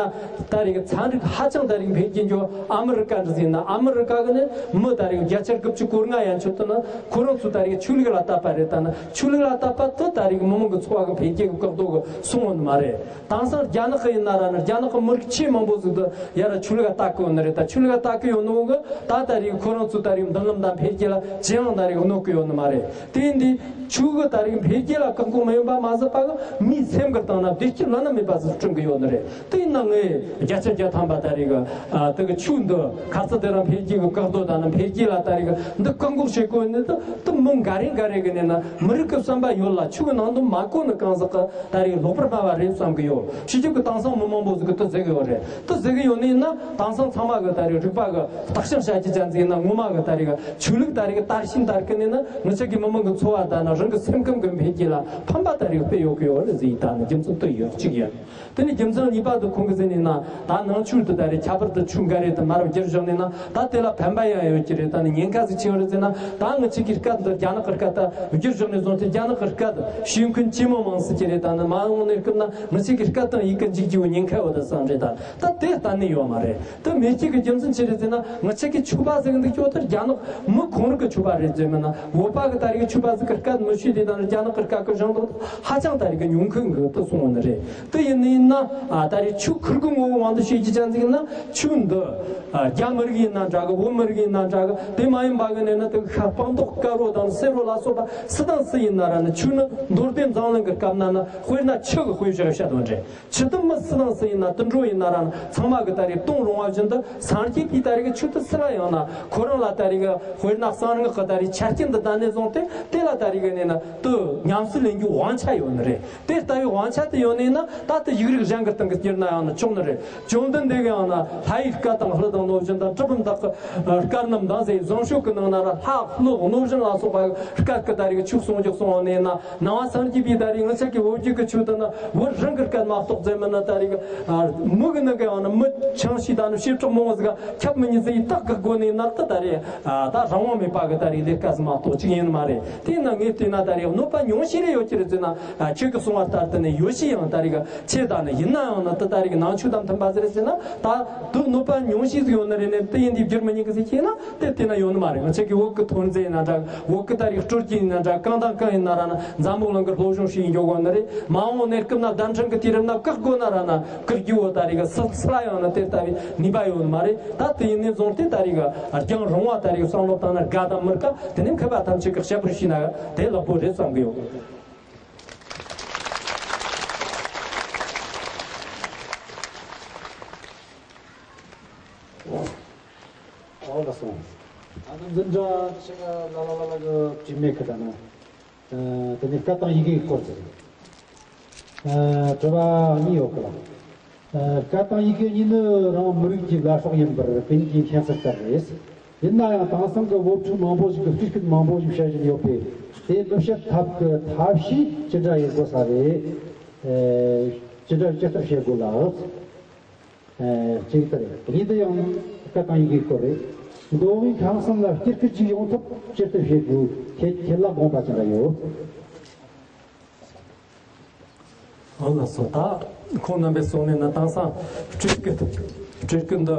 ད་རེས་གི་ཚན་རིག་ཧ་ཅང་ད་རེས་འཕེལ་རྒྱས་འགྱོ་ཨ་མི་རི་ཀ་འདྲ་ཟིག་ཡིན་ན། ཨ་མི་རི་ཀ་གི་ནི་མི་ད་རེས་གི་བརྒྱ་ཆ་དགུ་བཅུ་གོ་ལྔ་ཡན་ཆོད་དུ་ནི་ཁོ་རང་ཚོ་ད་རེས་གི་ཆོས་ལུགས་ལ་དད་པ་རེད། ད་ནི་ཆོས་ལུགས་ལ་དད་པ་དེ་ད་རེས་གི་མི་མང་གི་འཚོ་བ་གི་འཕེལ་རྒྱས་གི་བཀག་རྡོ་གི་སོང་ཡོད་ནི་མ་རེད། དེང་སང་རྒྱ་ནག་གི་ཡིན་ན་ར་ནི། རྒྱ་ནག་གི་མི་རིགས་ཆེས་མང་པོ་ཟིག་ཏུ་ཡ་ར་ཆོས་ལུགས་ལ་ལྟ་གི་ཡོད་ནི་རེད། ད་ཆོས་ལུགས་ལ་ལྟ་གི་ཡོད་ནོ་གི་ད་ད་རེས་ཁོ་རང་ཚོ་ད་རེས་མདུན་ལམ་དང་འཕེལ་རྒྱས་ལ་ཅི་ཡང་ད་རེས་གནོད་གི་ཡོད་ནི་མ་རེད། དེ་འདི་ཆོས་གི་ད་རེས་འཕེལ་རྒྱས་ལ་བཀག་འགོག་མི་ཡོང་པ་མ་ཟད་པ་གི། མིའི་སེམས་གི་སྟེང་ན་བདེ་སྐྱིད་བླ་ན་མེད་པ་ཟིག་བསྐྲུན་གི་ཡོད་ནི་རེད། དེ་ཡིན་ན་ངས་བརྒྱ་ཆ་བརྒྱ་ཐམ་པ་ད་རེས་གི། ཨ། དེ་གི་ཆོས་འདི་ཁ་ཚ་དེ་རིང་འཕེལ་རྒྱས་གི་བཀག་རྡོ་དང་ནི་འཕེལ་རྒྱས་ལ་ད་རེས་གི་འདི་བཀག་འགོག་བྱེད་དགོས་ནི་དེ། དེ་མི་འགའ་རེ་འགའ་རེ་གི་ནས་ན། མི་རིགས་གི་བསམ་པ་ཡོད་ལ་ཆོས་གི་ནང་དུ་མ་གོ་ནི་གང་ཟག་གི་ད་རེས་ལོག་པར་སྨྲ་བ་རེད་བསམ་གི་ཡོད། སྤྱི་ཁྱབ་ཀྱི་དེང་སང་མི་མང་པོ་ཟིག་གིས་དེ་ཟེར་གི་ཡོད་རེད། དེ་ཟེར་གི་ཡོད་ནི་ཡིན་ན། དེང་སང་ཚང་མ་གི་ད་རེས་རིག་པ་གི་བརྟག་དཔྱད་བྱ་རྒྱུ་ཅན་ཟིག་ཡིན་ན། ངོ་མ་གི་ད་རེས་གི་ཆོས་ལུགས་ད་རེས་གི་དར་ཞིང་དར་གི་ནས་ན། ང་ཆ་གི་མི་མང་གི་འཚོ་བ་དང་ན་རང་གི་སེམས་ཁམས་གི་འཕེལ་རྒྱས་ལ་ཕན་པ་ད་རེས་སྤེལ་ཡོད་གི་ཡོད་རེད་ཟེར། ད་ནི་རྒྱུ་མཚན་དེ་ཡོད་གཅིག་ཡིན། དེ་ནི་རྒྱུ་མཚན་གཉིས་པ་དེ་ཁོང་གིས་ཟེར་ནས་ན། ད་ནང་ཆོས་དེ་ད་རེས་ཁྱད་པར་དུ་ཆོས་འགའ་རེ་དེ་མར་བསྒྱུར་བཞག་ནས་ན། ད་དེ་ལ་ཕན་པ་ཡང་ཡོད་ཀྱི་རེད། ད་ནི་ཉེན་ཁ་ཟིག་ཆེ་བ་རེད་ཟེར་ན། ད་ང་ཆ་གི་སྐད་དེ་རྒྱ་ནག་གི་སྐད་དེ་བསྒྱུར་བཞག་ནས་བཟུང་སྟེ་རྒྱ་ནག་གི་སྐད་ཤེས་མཁན་ཇེ་མང་མང་སྲིད་ཀྱི་རེད། ད་ནི་མ་འོངས་གནས་སྐབས་ན་ང་ཆ་གི་སྐད་དང་ཡི་གེ་འཇིག་རྒྱུ་ཉེན་ཁ་ཡོད་ད་བསམ་རེད། ད་ད་དེ་གཏན་ནས་ཡོད་མ་རེད། དེ་མེད་ཀྱི་གི་རྒྱུ་མཚན་ཅི་རེད་ཟེར་ན། ང་ཆ་གི་ཆོས་པ་ཟིག་འདུག་ཀྱོག་དེ་རྒྱ་ནག་མི་ཁོང་རང་གི་ཆོས་པ་རེད་ཟེར་མིན་ན། བོད་པ་གི་ད་རེས་ཆོས་པ་ཟིག་གི་སྐད་མི་ཤེས་དེ། ད་ནི་རྒྱ་ནག་གི་སྐད་གི་སྦྱང་དོ་ཧ་ཅང་ད་རེས་གི་ཉུང་མཁན་གི་དེ་སོང་བ་ནི་རེད། དེ་ཡིན་ནི་ཡིན་ན། ཨ། ད་རེས་ཆོས་ཁུར་གི་ངོ་བོ་དབང་དུ་བྱེད་ཀྱི་ཅན་ཟིག་ཡིན་ན། ཆོས་འདི། ཨ། རྒྱ་མི་རིགས་ཡིན་ན་འདྲ་གི། བོད་མི་རིགས་ཡིན་ན་འདྲ་གི། དེ་མ་ཡིན་པ་གི་ནས་ན། དེ་ཤ་སྤང་ཏོག་དཀར་རོ་དང་སེར་རོ་ལ་སོགས་པ་སུ་དང་སུ་ཡིན་ན་ར་ནི། ཆོས་ནི་མདོ་སྡེ་མཛངས་བླུན་གི་སྐབས་ན་ནི། དཔེར་ན་ཆུ་གི་དཔེ་བཞག་བཤད་དོན་རེད། ཆུ་དེ་མི་སུ་དང་སུ་ཡིན་ན། དུད་འགྲོ་ཡིན་ན་ར་ནི། ཚང་མ་གི་ད་རེས་དོན་རུང་བ་བཞིན་དུ། སངས་རྒྱས་པའི་ད་རེས་གི་ཆོས་དེ་སུ་ལ་ཡང་ན། ཁོ་རང་ལ་ད་རེས་གི་དཔེར་ན་གསང་སྔགས་གི་ད་རེས་ཆ་རྐྱེན་དེ་ལྡན་ནས་བཟུང་སྟེ། དེ་ལ་ད་རེས་གི་ནས་ན་དེ་ཉམས་སུ་ལེན་རྒྱུའི་དབང་ཆ་ཡོད་ནི་རེད། དེ་ལྟ་བུའི་དབང་ཆ་དེ་ཡོད་ནས་ན། ད་དེ་ཡིག་རིགས་གཞན་གི་སྟེང་གི་བསྒྱུར་ན་ཡང་ན་ཆོག་ནི་རེད། བཅོམ་ལྡན་འདས་གི་ཡང་ན་ལྷ་ཡི་སྐད་དང་གླུ་དང་ནོ་བཞིན་དང་། གྲུབ་པའི་དག་གི་སྐད་རྣམས་དང་ཟེར། བཟང་སྤྱོད་གི་ནང་ན་ར་ལྷ་གླུ་ནོ་བཞིན་ལ་སོགས་པ་སྐད་གི་ད་རེས་གི་ཆོས་གསུང་རྒྱུ་གསུང་བ་ནས་ན། ནང་པ་སངས་རྒྱས་པའི་ད་རེས་ང་ཆ་གི་བོད་བརྒྱུད་གི་ཆོས་དེ་ནི་བོད་རང་གི་སྐད་མ་གཏོགས་ཟེར་མིན་ན། ད་རེས་གི་མི་གི་ནང་གི་ཡང་ན་མི་ཆུང་ཤོས་དང་ནི་བྱེ་བྲག་མང་བོ་ཟིག་ག་ཁྱབ་མི་ཉན་ཟེར་ཡི་ད་གི་སྒོ་ནས་ན། ད་ད་རེས་ད་རང་དབང་མེད་པ་གི་ད་རེས་ལས་ཀ་ཟིག་མ་གཏོགས་ཅིག་ཡིན་ནི་མ་རེད། དེས་ན་ངས་བལྟས་ན་ད་རེས་གནོད་པ་ཉུང་ཤས་རེ་ཡོད་ཀྱི་རེད་ཟེར་ན། ཨ། ཁྱེད་ཀྱི་གསུང་བ་ལྟར་དུ་ནས་ཡོད་ཤས་ཡང་ད་རེས་གི་ཆེ་ད་ནི་ཡིན་ན་ཡང་ན། དེ་ད་རེས་གི་ནང་ཆོས་དང་མཐུན་པ་ཟིག་རེད་ཟེར་ན། ད་དུ་གནོད་པ་ཉུང་ཤས་ཟིག་ཡོད་ནི་རེད་ནས། དེ་ཡིན་དུས་བསྒྱུར་མི་ཉན་གི་ཟེར་ཁྱེད་ན། དེ་བལྟས་ན་ཡོད་ནི་མ་རེད། ང་ཆ་གི་བོད་གི་ཐོན་རྫས་ཡིན་ན་འདྲ། བོད་གི་ད་རེས་སྲོལ་རྒྱུན་ཡིན་ན་འདྲ། གང་དང་གང་ཡིན་ན་ར་ན་འཛམ་བུ་གླིང་གི་སློབ་སྦྱོང་བྱས་འགྱོ་དགོས་ནི་རེད། མ་འོངས་གནས་སྐབས་ན་བརྡ་འཕྲིན་གི་དུས་རབས་ན་བཀག་དགོས་ན་ར་ན་བཀག་རྒྱུ་བོ་ད་རེས་གི་སུ་སུ་ལ་ཡང་ན་དེ་ལྟ་བུའི་ནུས་པ་ཡོད་ནི་མ་རེད། ད་དེ་ཡིན་ནས་བཟུང་སྟེ་ད་རེས་གི་རྒྱང་རིང་བ་ད་རེས་གི་བསམ་བློ་བཏང་ན། དགའ་དང་མི་དགའ་དེ་ནས་མཁས་པ་ཐམས་ཅད་གི་དཔྱད་པར་ཞུས་ན་དེ་ལེགས་པོ་རེད་བསམ་གི་ཡོད། ཨོ་ལགས་སོ། ཨ་ནི་འཛིན་གྲྭ་ཆེ་ལ་ལ་ལ་ལ་གི་དྲི་མེད་ཁི་ད་ན། ཨ། དེ་ནས་སྐད་དང་ཡི་གེའི་སྐོར་དེ་རེད། ཨ། དྲི་བ་གཉིས་ཡོད་གི་ལ། ཨ། སྐད་དང་ཡི་གེ་གཉིས་ནི་རང་མི་རིགས་ཀྱི་བླ་སྲོག་ཡིན་པར་དཔེ་རྙིང་གི་མཁྱེན་གསལ་ལྟར་རེད། ཡིན་ན་ཡང་དེང་སང་གི་སློབ་ཕྲུག་མང་པོ་ཞིག་གིས་བཀྲིས་སྐད་མང་པོ་ཞིག་བཤད་བཞིན་ཡོད་པས། དེ་མི་བཤད་ཐབས་ཀྱི་ཐབས་ཤེས་ཅི་འདྲ་ཡིན་དགོས་ས་རེད། ཨེ། ཅི་འདྲ་ཅི་ལྟར་བྱེད་དགོས་ལ། ཨེ། གཅིག་ལྟར་གཉིས་དུ་ཡང་སྐད་གང་ཡིན་གྱི་སྐོར་རེད། མདོ་དབུས་ཁམས་གསུམ་ལ་སྤྱིར་སྐད་ཅིག་ཡོང་ཐབས་ཅི་ལྟར་བྱེད་དགོས་ཁྱེད་ཁྱེད་ལ་དགོངས་པ་ཅི་འདྲ་ཡོད། ཨོ་ལགས་སོ། ད་ཁོང་རྣམ་པས་གསུངས་ནས་ན་དེང་སང་སྤྲུལ་སྐུ་སྤྲུལ་སྐུ་འདི་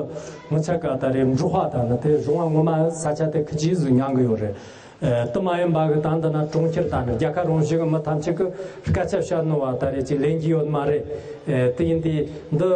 ངི་ཆ་ག་ད་རེད་འབྲོག་པ་དང་ནི་དེ་རོང་བ་ངོ་མ་ས་ཆ་དེ་ཁི་ཅིག་ཟིག་མྱང་གི་ཡོད་རེད། ཨེ། དེ་མ་ཡིན་པ་གི་ད་འདི་ན་གྲོང་ཁྱེར་དང་ནི་རྒྱལ་ཁབ་རང་བཞིན་གི་མི་ཐམས་ཅད་ཀྱི་སྐད་ཆ་བཤད་ནོ་བ་ད་རེད་ཅིག་ལེན་གྱི་ཡོད་མ་རེད། ཨེ། དེ་ཡིན་དུས་འདི་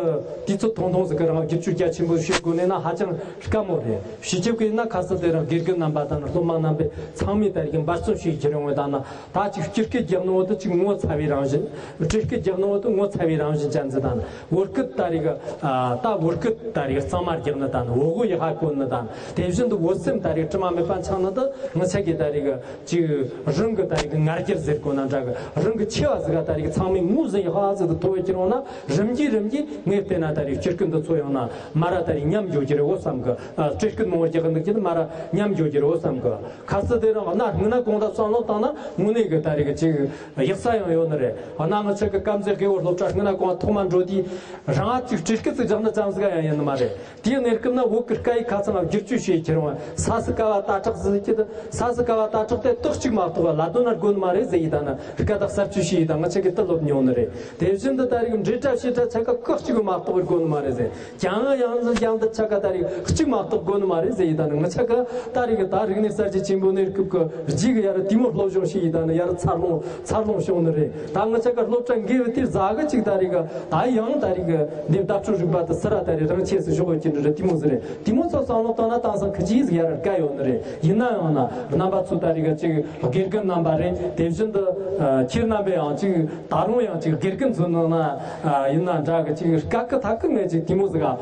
དུས་ཚོད་ཐུང་ཐུང་ཟིག་གི་རིང་བསྒྱུར་བཅོས་རྒྱ་ཆེན་པོ་བྱེད་དགོས་ནས་ན་ཧ་ཅང་དཀའ་མོ་རེད། བྱེད་ཀྱི་ཡིན་ན་ཁ་སང་དེ་རིང་དགེ་རྒན་རྣམ་པ་དང་ནི་སློབ་མ་རྣམ་པས་ཚང་མས་ད་རེད་འབད་བརྩོན་བྱེད་ཀྱི་རེད། འོ་ད་ན། ད་ཅིག་སྤྱིར་སྐད་རྒྱག་ནོ་དེ་ཅིག་ངོ་ཚ་བའི་རང་བཞིན། སྤྲུལ་སྐད་རྒྱག་ནོ་དེ་ངོ་ཚ་བའི་རང་བཞིན་ཅན་ཟིག་དང་། བོད་སྐད་ད་རེས་ཀྱི་ཨ། ད་བོད་སྐད་ད་རེས་གཙང་མ་རྒྱག་ནི་དང་། བོད་གོས་ཡག་པ་གོན་ནི་དང་། དེ་བཞིན་དུ་བོད་སེམས་ད་རེས་དྲི་མ་མེད་པ་འཆང་ནི་དེ་ངི་ཆ་གི་ད་རེས་ཀྱི་ཅིག་རང་གི་ད་རེས་ཀྱི་ང་རྒྱལ་ཟེར་དགོས་ན་འདྲ་གི། རང་གི་ཆེ་བ་ཟིག་ག་ད་རེས་ཀྱི་ཚང་མས་ངོས་ཟིན་ཡག་པ་ཟིག་ཏུ་མཐོ་བའི་ཁྱེར་འོང་ན། རིམ་གྱིས་རིམ་གྱིས་ངས་བལྟས་ན་ད་རེས་སྤྱིར་སྐད་འདི་ཚོ་ཡང་ན་མ་ར་ད་རེས་ཉམས་འགྱོ་གི་རེད་འོ་བསམ་གི། ཨ། སྤྲུལ་སྐད་མང་བོ་རྒྱག་གི་འདུག་ཅེ་ན་མ་ར་ཉམས་འགྱོ་གི་རེད་འོ་བསམ་གི། ཁ་སང་དེ་རིང་གནའ་སྔོན་ན་གོང་དུ་བསམ་བློ་བཏང་ན་དངོས་གནས་ཀྱི་ད་རེས་ཀྱི་ཅིག་ཡག་ས་ཡང་ཡོད་ནི་རེད། གནའ་ང་ཆ་གི་དཀར་མཛེས་རྒེད་འོག་སློབ་གྲྭ་སྔོན་ན་གོང་ཐོག་མ་འགྲོ་དུས་རང་ཨ་ཅིག་སྤྲུལ་སྐད་ཅིག་རྒྱག་ནི་ཙམ་ཟིག་ཡང་ཡིན་ནི་མ་རེད། དེའི་གནས་སྐབས་ན་བོད་ཀྱི་སྐད་ཡིག་ཁ་ཚང་བསྒྱུར་བཅོས་བྱེད་ཁྱེར་འོང་ས་སི་ཀ་བ་ཏ་ཁྲག་ཟིག་གི། ས་སི་ཀ་བ་ཏ་ཁྲག་དེ་ཏོག་གཅིག་མ་གཏོགས་ལ་དོན་ན་དགོས་ནི་མ་རེད་ཟེར་ཡི་ད་ནི་སྐད་བརྡ་གསར་བཅོས་བྱེད་ཡི་ད་ང་ཆ་གི་དེ་སློབ་མྱོང་ནི་རེད། དེ་བཞིན་དུ་ད་རེས་འབྲེལ་སྒྲ་བྱེད་སྒྲ་ཆ་ག་ཁག་གཅིག་མ་གཏོགས་དགོས་ནི་མ་རེད་ཟེར། ཀྱང་ཡང་ཟིན་ཀྱང་འདི་ཆ་ག་ད་རེས་གཅིག་མ་གཏོགས་དགོས་ནི་མ་རེད་ཟེར་ཡི་ད་ནི་ང་ཆ་ག་ད་རེས་ཀྱི་ད་རིག་གནས་གསར་བརྗེ་ཆེན་པོ་གནས་སྐབས་ཀྱི་རྗེས་ཀྱི་ཡར་དེ་མོ་སློབ་སྦྱོང་བྱེད་ཡི་ད་ནི་ཡར་འཚར་ལོངས་འཚར་ལོངས་བྱུང་ནི་རེད། ད་ང་ཆ་ག་སློབ་གྲྭ་འགའ་བའི་དེ་ཟ་གི་ཅིག་ད་རེས་ཀྱི་ད་ཡང་ད་རེས་ཀྱི་འདི་བརྡ་སྤྲོད་རིག་པ་དེ་སི་ར་ད་རེས་རང་ཆས་སུ་བཞག་ཡོད་ཀྱི་འདྲ་རེད། དེ་མོ་ཟེར་རེད། དེ་མོ་ཚོ་བསམ་བློ་བཏང་ན་དེང་སང་ཁི་ཅིག་ཟིག་ཡར་དཀའ་ཡོད་ནི་རེད། ཡིན་ན་ཡང་ན་རྣམ་པ་ཚོ་ད་རེས་ཀྱི་ཅིག་དགེ་རྒན་རྣམ་པ་རེད། དེ་བཞིན་དུ་ཨ་ཁྱེད་རྣམ་པས་ཡང་ཅིག་ད་རུང་ཡང་ཅིག་དགེ་རྒན་ཚོའི་ནང་ན་ཨ་ཡིན་ན་འདྲ་གི་ཅིག་དཀའ་ཁག་ཐག་གི་ངས་ཅིག་དེ་མོ་ཟིག་ཨ་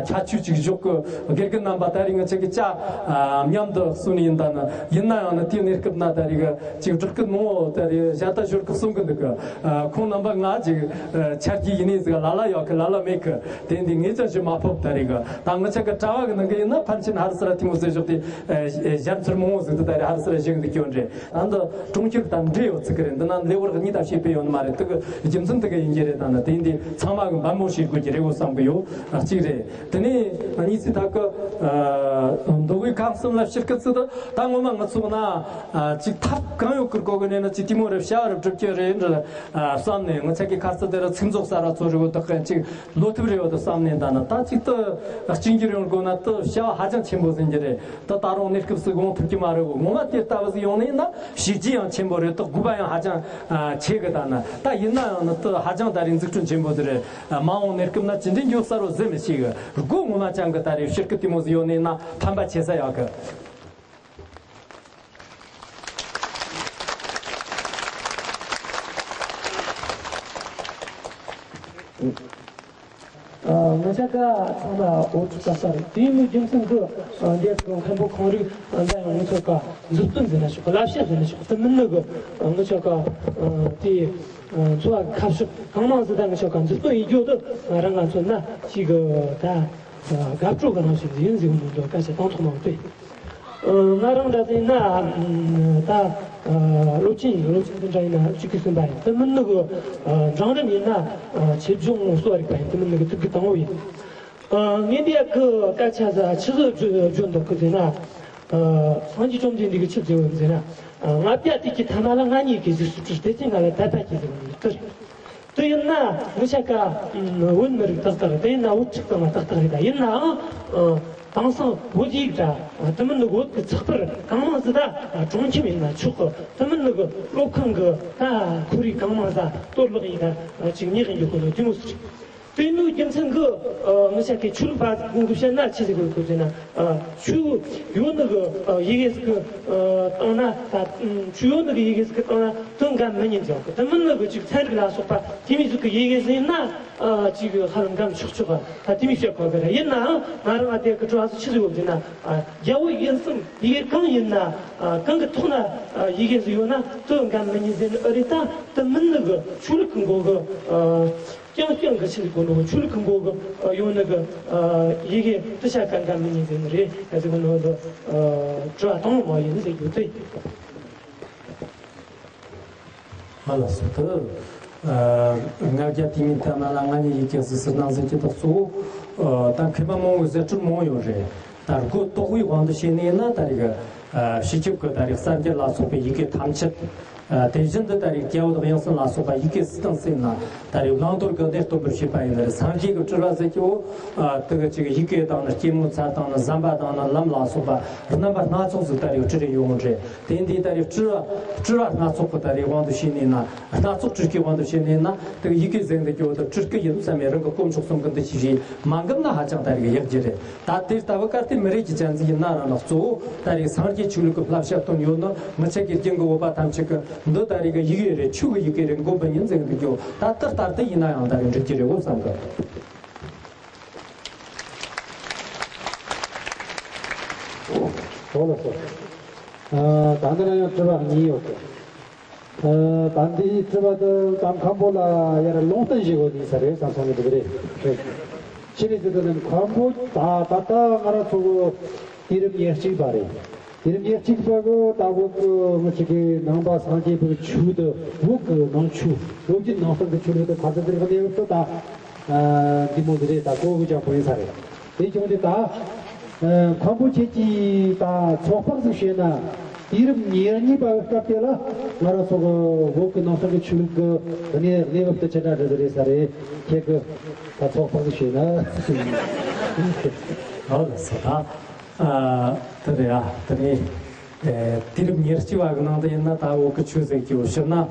ཁྱད་ཆོས་ཅིག་བཞག་གི། དགེ་རྒན་རྣམ་པ་ད་རེས་ང་ཆ་གི་ཅག་ཨ་མཉམ་དུ་གསུང་ནི་ཡིན་ད་ནི། ཡིན་ན་ཡང་ན་དེའི་གནས་སྐབས་ན་ད་རེས་ཀྱི་ཅིག་སྦྲགས་སྐད་མང་བོ་ད་རེས་བཞག་ད་ཞོར་གི་གསུང་གི་འདུག་གི། ཨ་ཁོང་རྣམ་པ་ང་ཅིག་ཨ་ཆ་རྒྱུས་ཡིན་ནི་ཟིག་ལ་ལ་ཡོད་གི་ལ་ལ་མེད་གི། དེ་འདི་ངས་ཀྱང་ཞུ་མ་ཕོད་ད་རེས་གི། ད་ང་ཆ་གི་གྲྭ་བ་གི་ནང་གི་ཡིན་ན་ཕན་ཆད་ཧར་སི་ར་དེ་མོ་ཟེར་ཞོག་དེ་ཨ་ཞབས་འཚུར་མང་བོ་ཟིག་ཏུ་ད་རེས་ཧར་སི་ར་བཞེངས་འདུག་སྐྱོན་རེད། ཨ་འདི་གྲོང་ཁྱེར་དང་འབྲེལ་ཡོད་ཚིག་གི་རེད། འདི་ན་ལེ་དབར་གཉིས་དང་ཕྱེད་པའི་ཡོད་ནི་མ་རེད། དེ་གི་རྒྱུ་མཚན་དེ་གི་ཡིན་གྱི་རེད། ད་ནི་དེ་འདི་ཚང་མ་གི་འབད་མོ་བྱེད་དགོས་ཀྱི་རེད་འོ་བསམ་གི་ཡོད། ཨ་གཅིག་རེད། དེ་ནས་གཉིས་ཚིག་ད་གི་ཨ་མདོ་དབུས་ཁམས་གསུམ་ལ་སྤྱིར་སྐད་ཚིག་ད་ད་ངོ་མ་ང་ཚོ་ན་ཨ་ཅིག་ཐབས་གང་ཡོད་ཀིར་གོ་གི་ནས་ན་ཅིག་དེ་མོ་རེད་བྱ་བ་རེད་སྒྲུབ་ཀྱི་རེད་འདྲ་ཨ་བསམ་ནས། ང་ཆ་གི་ཁ་ཚིག་དེ་ར་ཚིག་མཛོད་གསར་ར་ཚོ་རེ་བོ་དག་གི་ཅིག་བློ་ཐུབ་རེ་བོ་དུ་བསམ་ནས། ད་ན་ད་ཅིག་ཏུ་གཅིག་འགྱུར་ཡོང་དགོས་ན་ཏུ་བྱ་བ་ཧ་ཅང་ཆེན་པོ་ཟིན་གྱི་རེད། ད་ད་རུང་གནས་སྐབས་སུ་དགོངས་ཐུབ་ཀྱི་མ་རེད་གོ། ངོ་མ་དེ་ལྟ་བུ་ཟིག་ཡོང་ནས་ན་བྱས་རྗེས་ཡང་ཆེན་པོ་རེད། ད་དགོས་པ་ཡང་ཧ་ཅང་ཨ་ཆེ་གི། ད་ན་ད་ཡིན་ན་ཡང་ན་ཏུ་ཧ་ཅང་ད་རེས་འཛུགས་སྐྲུན་ཆེན་པོ་དེ་རེད། ཨ་མ་འོངས་གནས་སྐབས་ན་ཅི་འདྲའི་མགྱོགས་ས་རུ་ཟིན་མི་ཤེས་གི། སྒོ་ངོ་མ་ཅང་གི་ད་རེས་སྤྱིར་སྐད་དེ་མོ་ཟིག་ཡོང་ནས་ན་ཕན་པ་ཆེ་ས་ཡོད་གི། ང་ཆ་ཀ་ཚང་མ་འོ་ཐུག་ས་ས་རེད། དེའི་མི་རྒྱུ་མཚན་གི་འདས་པའི་མཁན་པོ་ཁོང་རིགས་འདི་ཡང་ང་ཚོ་ཀ་མཛུབ་སྟོན་ཟེར་ན་ཆོག་གི། བསླབ་བྱ་ཟེར་ན་ཆོག་གི། དེ་མིན་ནི་གི་ང་ཆ་ཀ་དེ་འཚོ་བ་ཁ་ཕྱོགས་གང་མང་ཟིག་ད་ང་ཆ་ཀ་མཛུབ་སྟོན་ཡིན་རྒྱུ་དུ་རང་ང་ཚོ་ན་ཞིག་གི་ད་དགའ་སྤྲོ་གི་རང་བཞིན་ཡིན་ཟིག་མི་འདུག་སྐད་ཆ་དང་ཐོག་མང་སྟེ། ང་རང་འདྲ་ཟིན་ན་ད་སློབ་ཆེན་ཡིན། སློབ་ཆེན་འདི་འདྲ་ཡིན་ན་གཅིག་གི་སུན་པ་ཡིན། དེ་མིན་ནི་གི་འབྲིང་རིམ་ཡིན་ན་ཆེད་སྦྱོང་གསོ་བ་རིག་པ་ཡིན། དེ་མིན་ནི་གི་ཐུག་གི་དང་བོ་ཡིན། ངས་འདི་ཡག་གི་སྐད་ཆ་ཟ་ཆི་ཟིག་བརྗོད་འདོད་གི་ཟེར་ན། སངས་རྒྱས་བཅོམ་ལྡན་འདས་ཀྱི་ཆི་ཟེར་བ་ཟེར་ན། ང་པ་དེ་གི་ཐ་མ་ལ་ང་གཉིས་ཀྱི་གཟུགས་སུ་གྲུབ་དེ་ཚེ་ང་ལ་དད་པ་གྱིས་ཟེར་བ་ཡིན། དེ་རེད། དེ་ཡིན་ན་ང་ཆ་ཀ་བོད་མི་རིགས་ཏག་ཏག་རེད། དེ་ཡིན་ན་བོད་ཕྲུག་ཚང་མ་ཏག་ཏག་རེད། ད་ཡིན་ནའང་དེང་སང་བོད་ཡིག་ད་དེ་མིན་ནི་བོད་ཀྱི་ཚགས་པར་གང་མང་ཟིག་ད་གྲོང་ཁྱིམ་ཡིན་ན་ཆོག་གི། དེ་མིན་ནི་གི་སློབ་ཁང་གི་ད་ཁོར་ཡུག་གང་མང་ཟིག་གཏོར་བརླག་ཡིན་ད་ཅིག་ཉེས་ཡིན་རྒྱུ་ཁོ་ན་དེ་མོ་ཟིག་རེད། དེ་ནི་རྒྱུ་མཚན་གི་ང་ཆ་ཀའི་ཆོས་ལུགས་པ་ཟིག་གི་བཤད་ན་ཆི་ཟིག་དགོས་ཟེར་ན། ཆོས་ཡོད་ནི་གི་ཡི་གེ་ཟིག་གི་སྟེང་ན་ད་ཆོས་ཡོད་ནི་གི་ཡི་གེ་ཟིག་གི་སྟེང་ན་དོན་འགའ་མི་ཉན་ཟེར་གི། དེ་མིན་ནི་གི་ཅིག་ཚན་རིག་ལ་སོགས་པ་དེ་མོ་ཟིག་གི་ཡི་གེ་ཟིག་ཡིན་ན་ཅིག་ཧ་ལམ་འགའ་ཆོག་ཆོག་ག་ད་དེ་མོ་བཤད་གོ་གི་རེད། ཡིན་ནའང་ང་རང་ང་དེ་གི་དྲི་བ་ཟིག་ཆི་ཟིག་ཡོད་ཟེར་ན། རྒྱལ་པོ་ཡིན་གསུམ་ཡི་གེ་གང་ཡིན་ན་གང་གི་ཐོག་ན་ཡི་གེ་ཟིག་ཡོད་ན་དོན་འགའ་མི་ཉན་ཟེར་ནི་ཨེ་རེད། ད་དེ་མིན་ནི་གི་ཆོས་ལུགས་གི་མགོ་གི་རྐྱང་རྐྱང་གི་ཆེད་དུ་གོ་ནོ་ཆོས་ལུགས་ཀྱི་མགོ་གི་ཡོང་ནི་གི་ཡི་གེ་དེ་ཆ་ག་འགའ་མི་ཉན་ཟེར་ནི་རེད། ག་ཟེར་གོ་ནོ་དྲི་བ་དང་མ་ཡིན་ཟེར་རྒྱུ་དེ། ཨ་ལ་སོ་ཐུ། ལྔ་བརྒྱ་དུས་མིན་ཐ་མ་ལ་ང་གཉིས་ཡི་གེ་ཟི་སི་ནང་ཟེར་གྱི་དག་གཙོ་བོ། ད་མཁས་པ་མང་བོའི་ཟེར་སྤྲོད་མང་ཡོད་རེད། ད་སྒོ་ཏོག་བུའི་དབང་དུ་བྱས་ནས་ན་ད་རེས་ཀྱི་སྤྱི་ཁྱབ་ཀྱི་ད་རེས་གསར་འགྱུར་ལ་སོགས་པའི་ཡི་གེ་ཐམས་ཅད། དེ་བཞིན་དུ་ད་རེས་རྒྱལ་བ་དང་ཡང་སྲིད་ལ་སོགས་པ་ཡི་གེ་སུ་དང་སུ་ཡིན་ན་ད་རེས་བླང་དོར་གྱི་གནས་སྟོན་པར་བྱེད་པ་ཡིན་ན་རེད། སངས་རྒྱས་ཀྱི་སྤྲུལ་པ་ཟེར་གྱི་འོ། དེ་གི་ཅིག་ཡི་གེ་དང་ནི་སྐྱེད་མོས་ཚལ་དང་ནི་ཟམ་པ་དང་ནི་ལམ་ལ་སོགས་པ་རྣམ་པ་སྣ་ཚོགས་སུ་ད་རེས་སྤྲུལ་ཡོང་རེད། དེ་འདི་ད་རེས་སྤྲུལ་པ་སྤྲུལ་པ་སྣ་ཚོགས་ཀྱི་ད་རེས་དབང་དུ་བྱས་ནས་ན་སྣ་ཚོགས་སྤྲུལ་སྐུའི་དབང་དུ་བྱས་ནས་ན་དེ་གི་ཡི་གེ་ཟེར་འདི་སྐྱོ་དང་སྤྲུལ་སྐུ་ཡིན་བསམ་ཡས་རང་གི་དཀོན་མཆོག་གསུམ་གྱི་འདུ་ཤེས་བཞེས་མ་འགབ་ན་ཧ་ཅང་ད་རེས་ཡག་གི་རེད། ད་དེ་ལྟ་བུ་གལ་ཏེ་མི་རེད་ཀྱི་ཅན་ཟིག་ཡིན་ན་རང་ལ་གཙོ་བོ་ད་རེས་སངས་རྒྱས་ཆོས་ལུགས་ཀྱི་བསླབ་བྱ་སྟོན་ཡོད་ནོ་ང་ཆ་གི་རྒྱུན་གྱི་བོད་པ་ཐམས་ཅད་ཀྱི་འདི་ད་རེས་ཀྱི་ཡི་གེ་རེད། ཆོས་ཀྱི་ཡི་གེ་རེད། མགོན་པོ་ཉིད་འཛིན་གྱི་སྐྱོ་ད་ལྟར་ལྟར་དུ་ཡིན་ན་ཡང་ད་རེས་འགྲིག་གི་རེད་འོ་བསམ་གི། ཨོ་ལགས་སོ། ད་འདི་ན་ཡང་དྲི་བ་གཉིས་ཡོད་དེ། ད་འདི་དྲི་བ་དུ་ད་མཁན་པོ་ལ་ཡར་ལུང་བསྟན་ཞིག་ཡོད་ནི་ས་རེད་བསམ་སོང་ནི་འདུག་རེད། ཕྱི་རེད་ཟེར་དུ་ནི་མཁན་པོ་ད་ད་ལྟ་ང་རང་ཚོ་དུས་རབས་ཉེར་གཅིག་པ་རེད། དེ་རིང་ཉེར་གཅིག་པ་གི་ད་བོད་ཀྱི་ང་ཅིག་གི་ནང་པ་སངས་རྒྱས་པའི་ཆོས་དེ་བོད་ཀྱི་ནང་ཆོས་བོད་བརྒྱུད་ནང་བསྟན་གྱི་ཆོས་ལུགས་དེ་ཁ་ཚ་དེ་རིང་གནས་བབ་ཏུ་ད་འདི་མོ་དེ་རེད། ད་གོ་གི་ཀྱང་གོ་ཡིན་ས་རེད། དེ་བྱུང་སྟེ་ད་མཁན་པོ་ཁྱེད་ཀྱིས་ད་ཚོད་དཔག་ཟིག་བྱས་ན་དུས་རབས་ཉེར་གཉིས་པ་གི་སྐབས་དེ་ལ་ང་རང་ཚོ་གི་བོད་ཀྱི་ནང་བསྟན་གྱི་ཆོས་ལུགས་ཀྱི་གནས་གནས་བབ་དེ་ཅི་འདྲ་འདྲ་ཟིག་རེད་ས་རེད། ཁྱེད་ཀྱིས་ད་ཚོད་དཔག་ཟིག་བྱས་ན། ཨོ་ལགས་སོ། ད་ཨ་དེ་རེད་ཨ་དེ་རེད། ཨེ་དུས་རབས་ཉེར་གཅིག་པ་གི་ནང་དུ་ཡིན་ན་ད་བོད་ཀྱི་ཆོས་ཟེར་གྱི་ཕྱིར་ན་ཨ་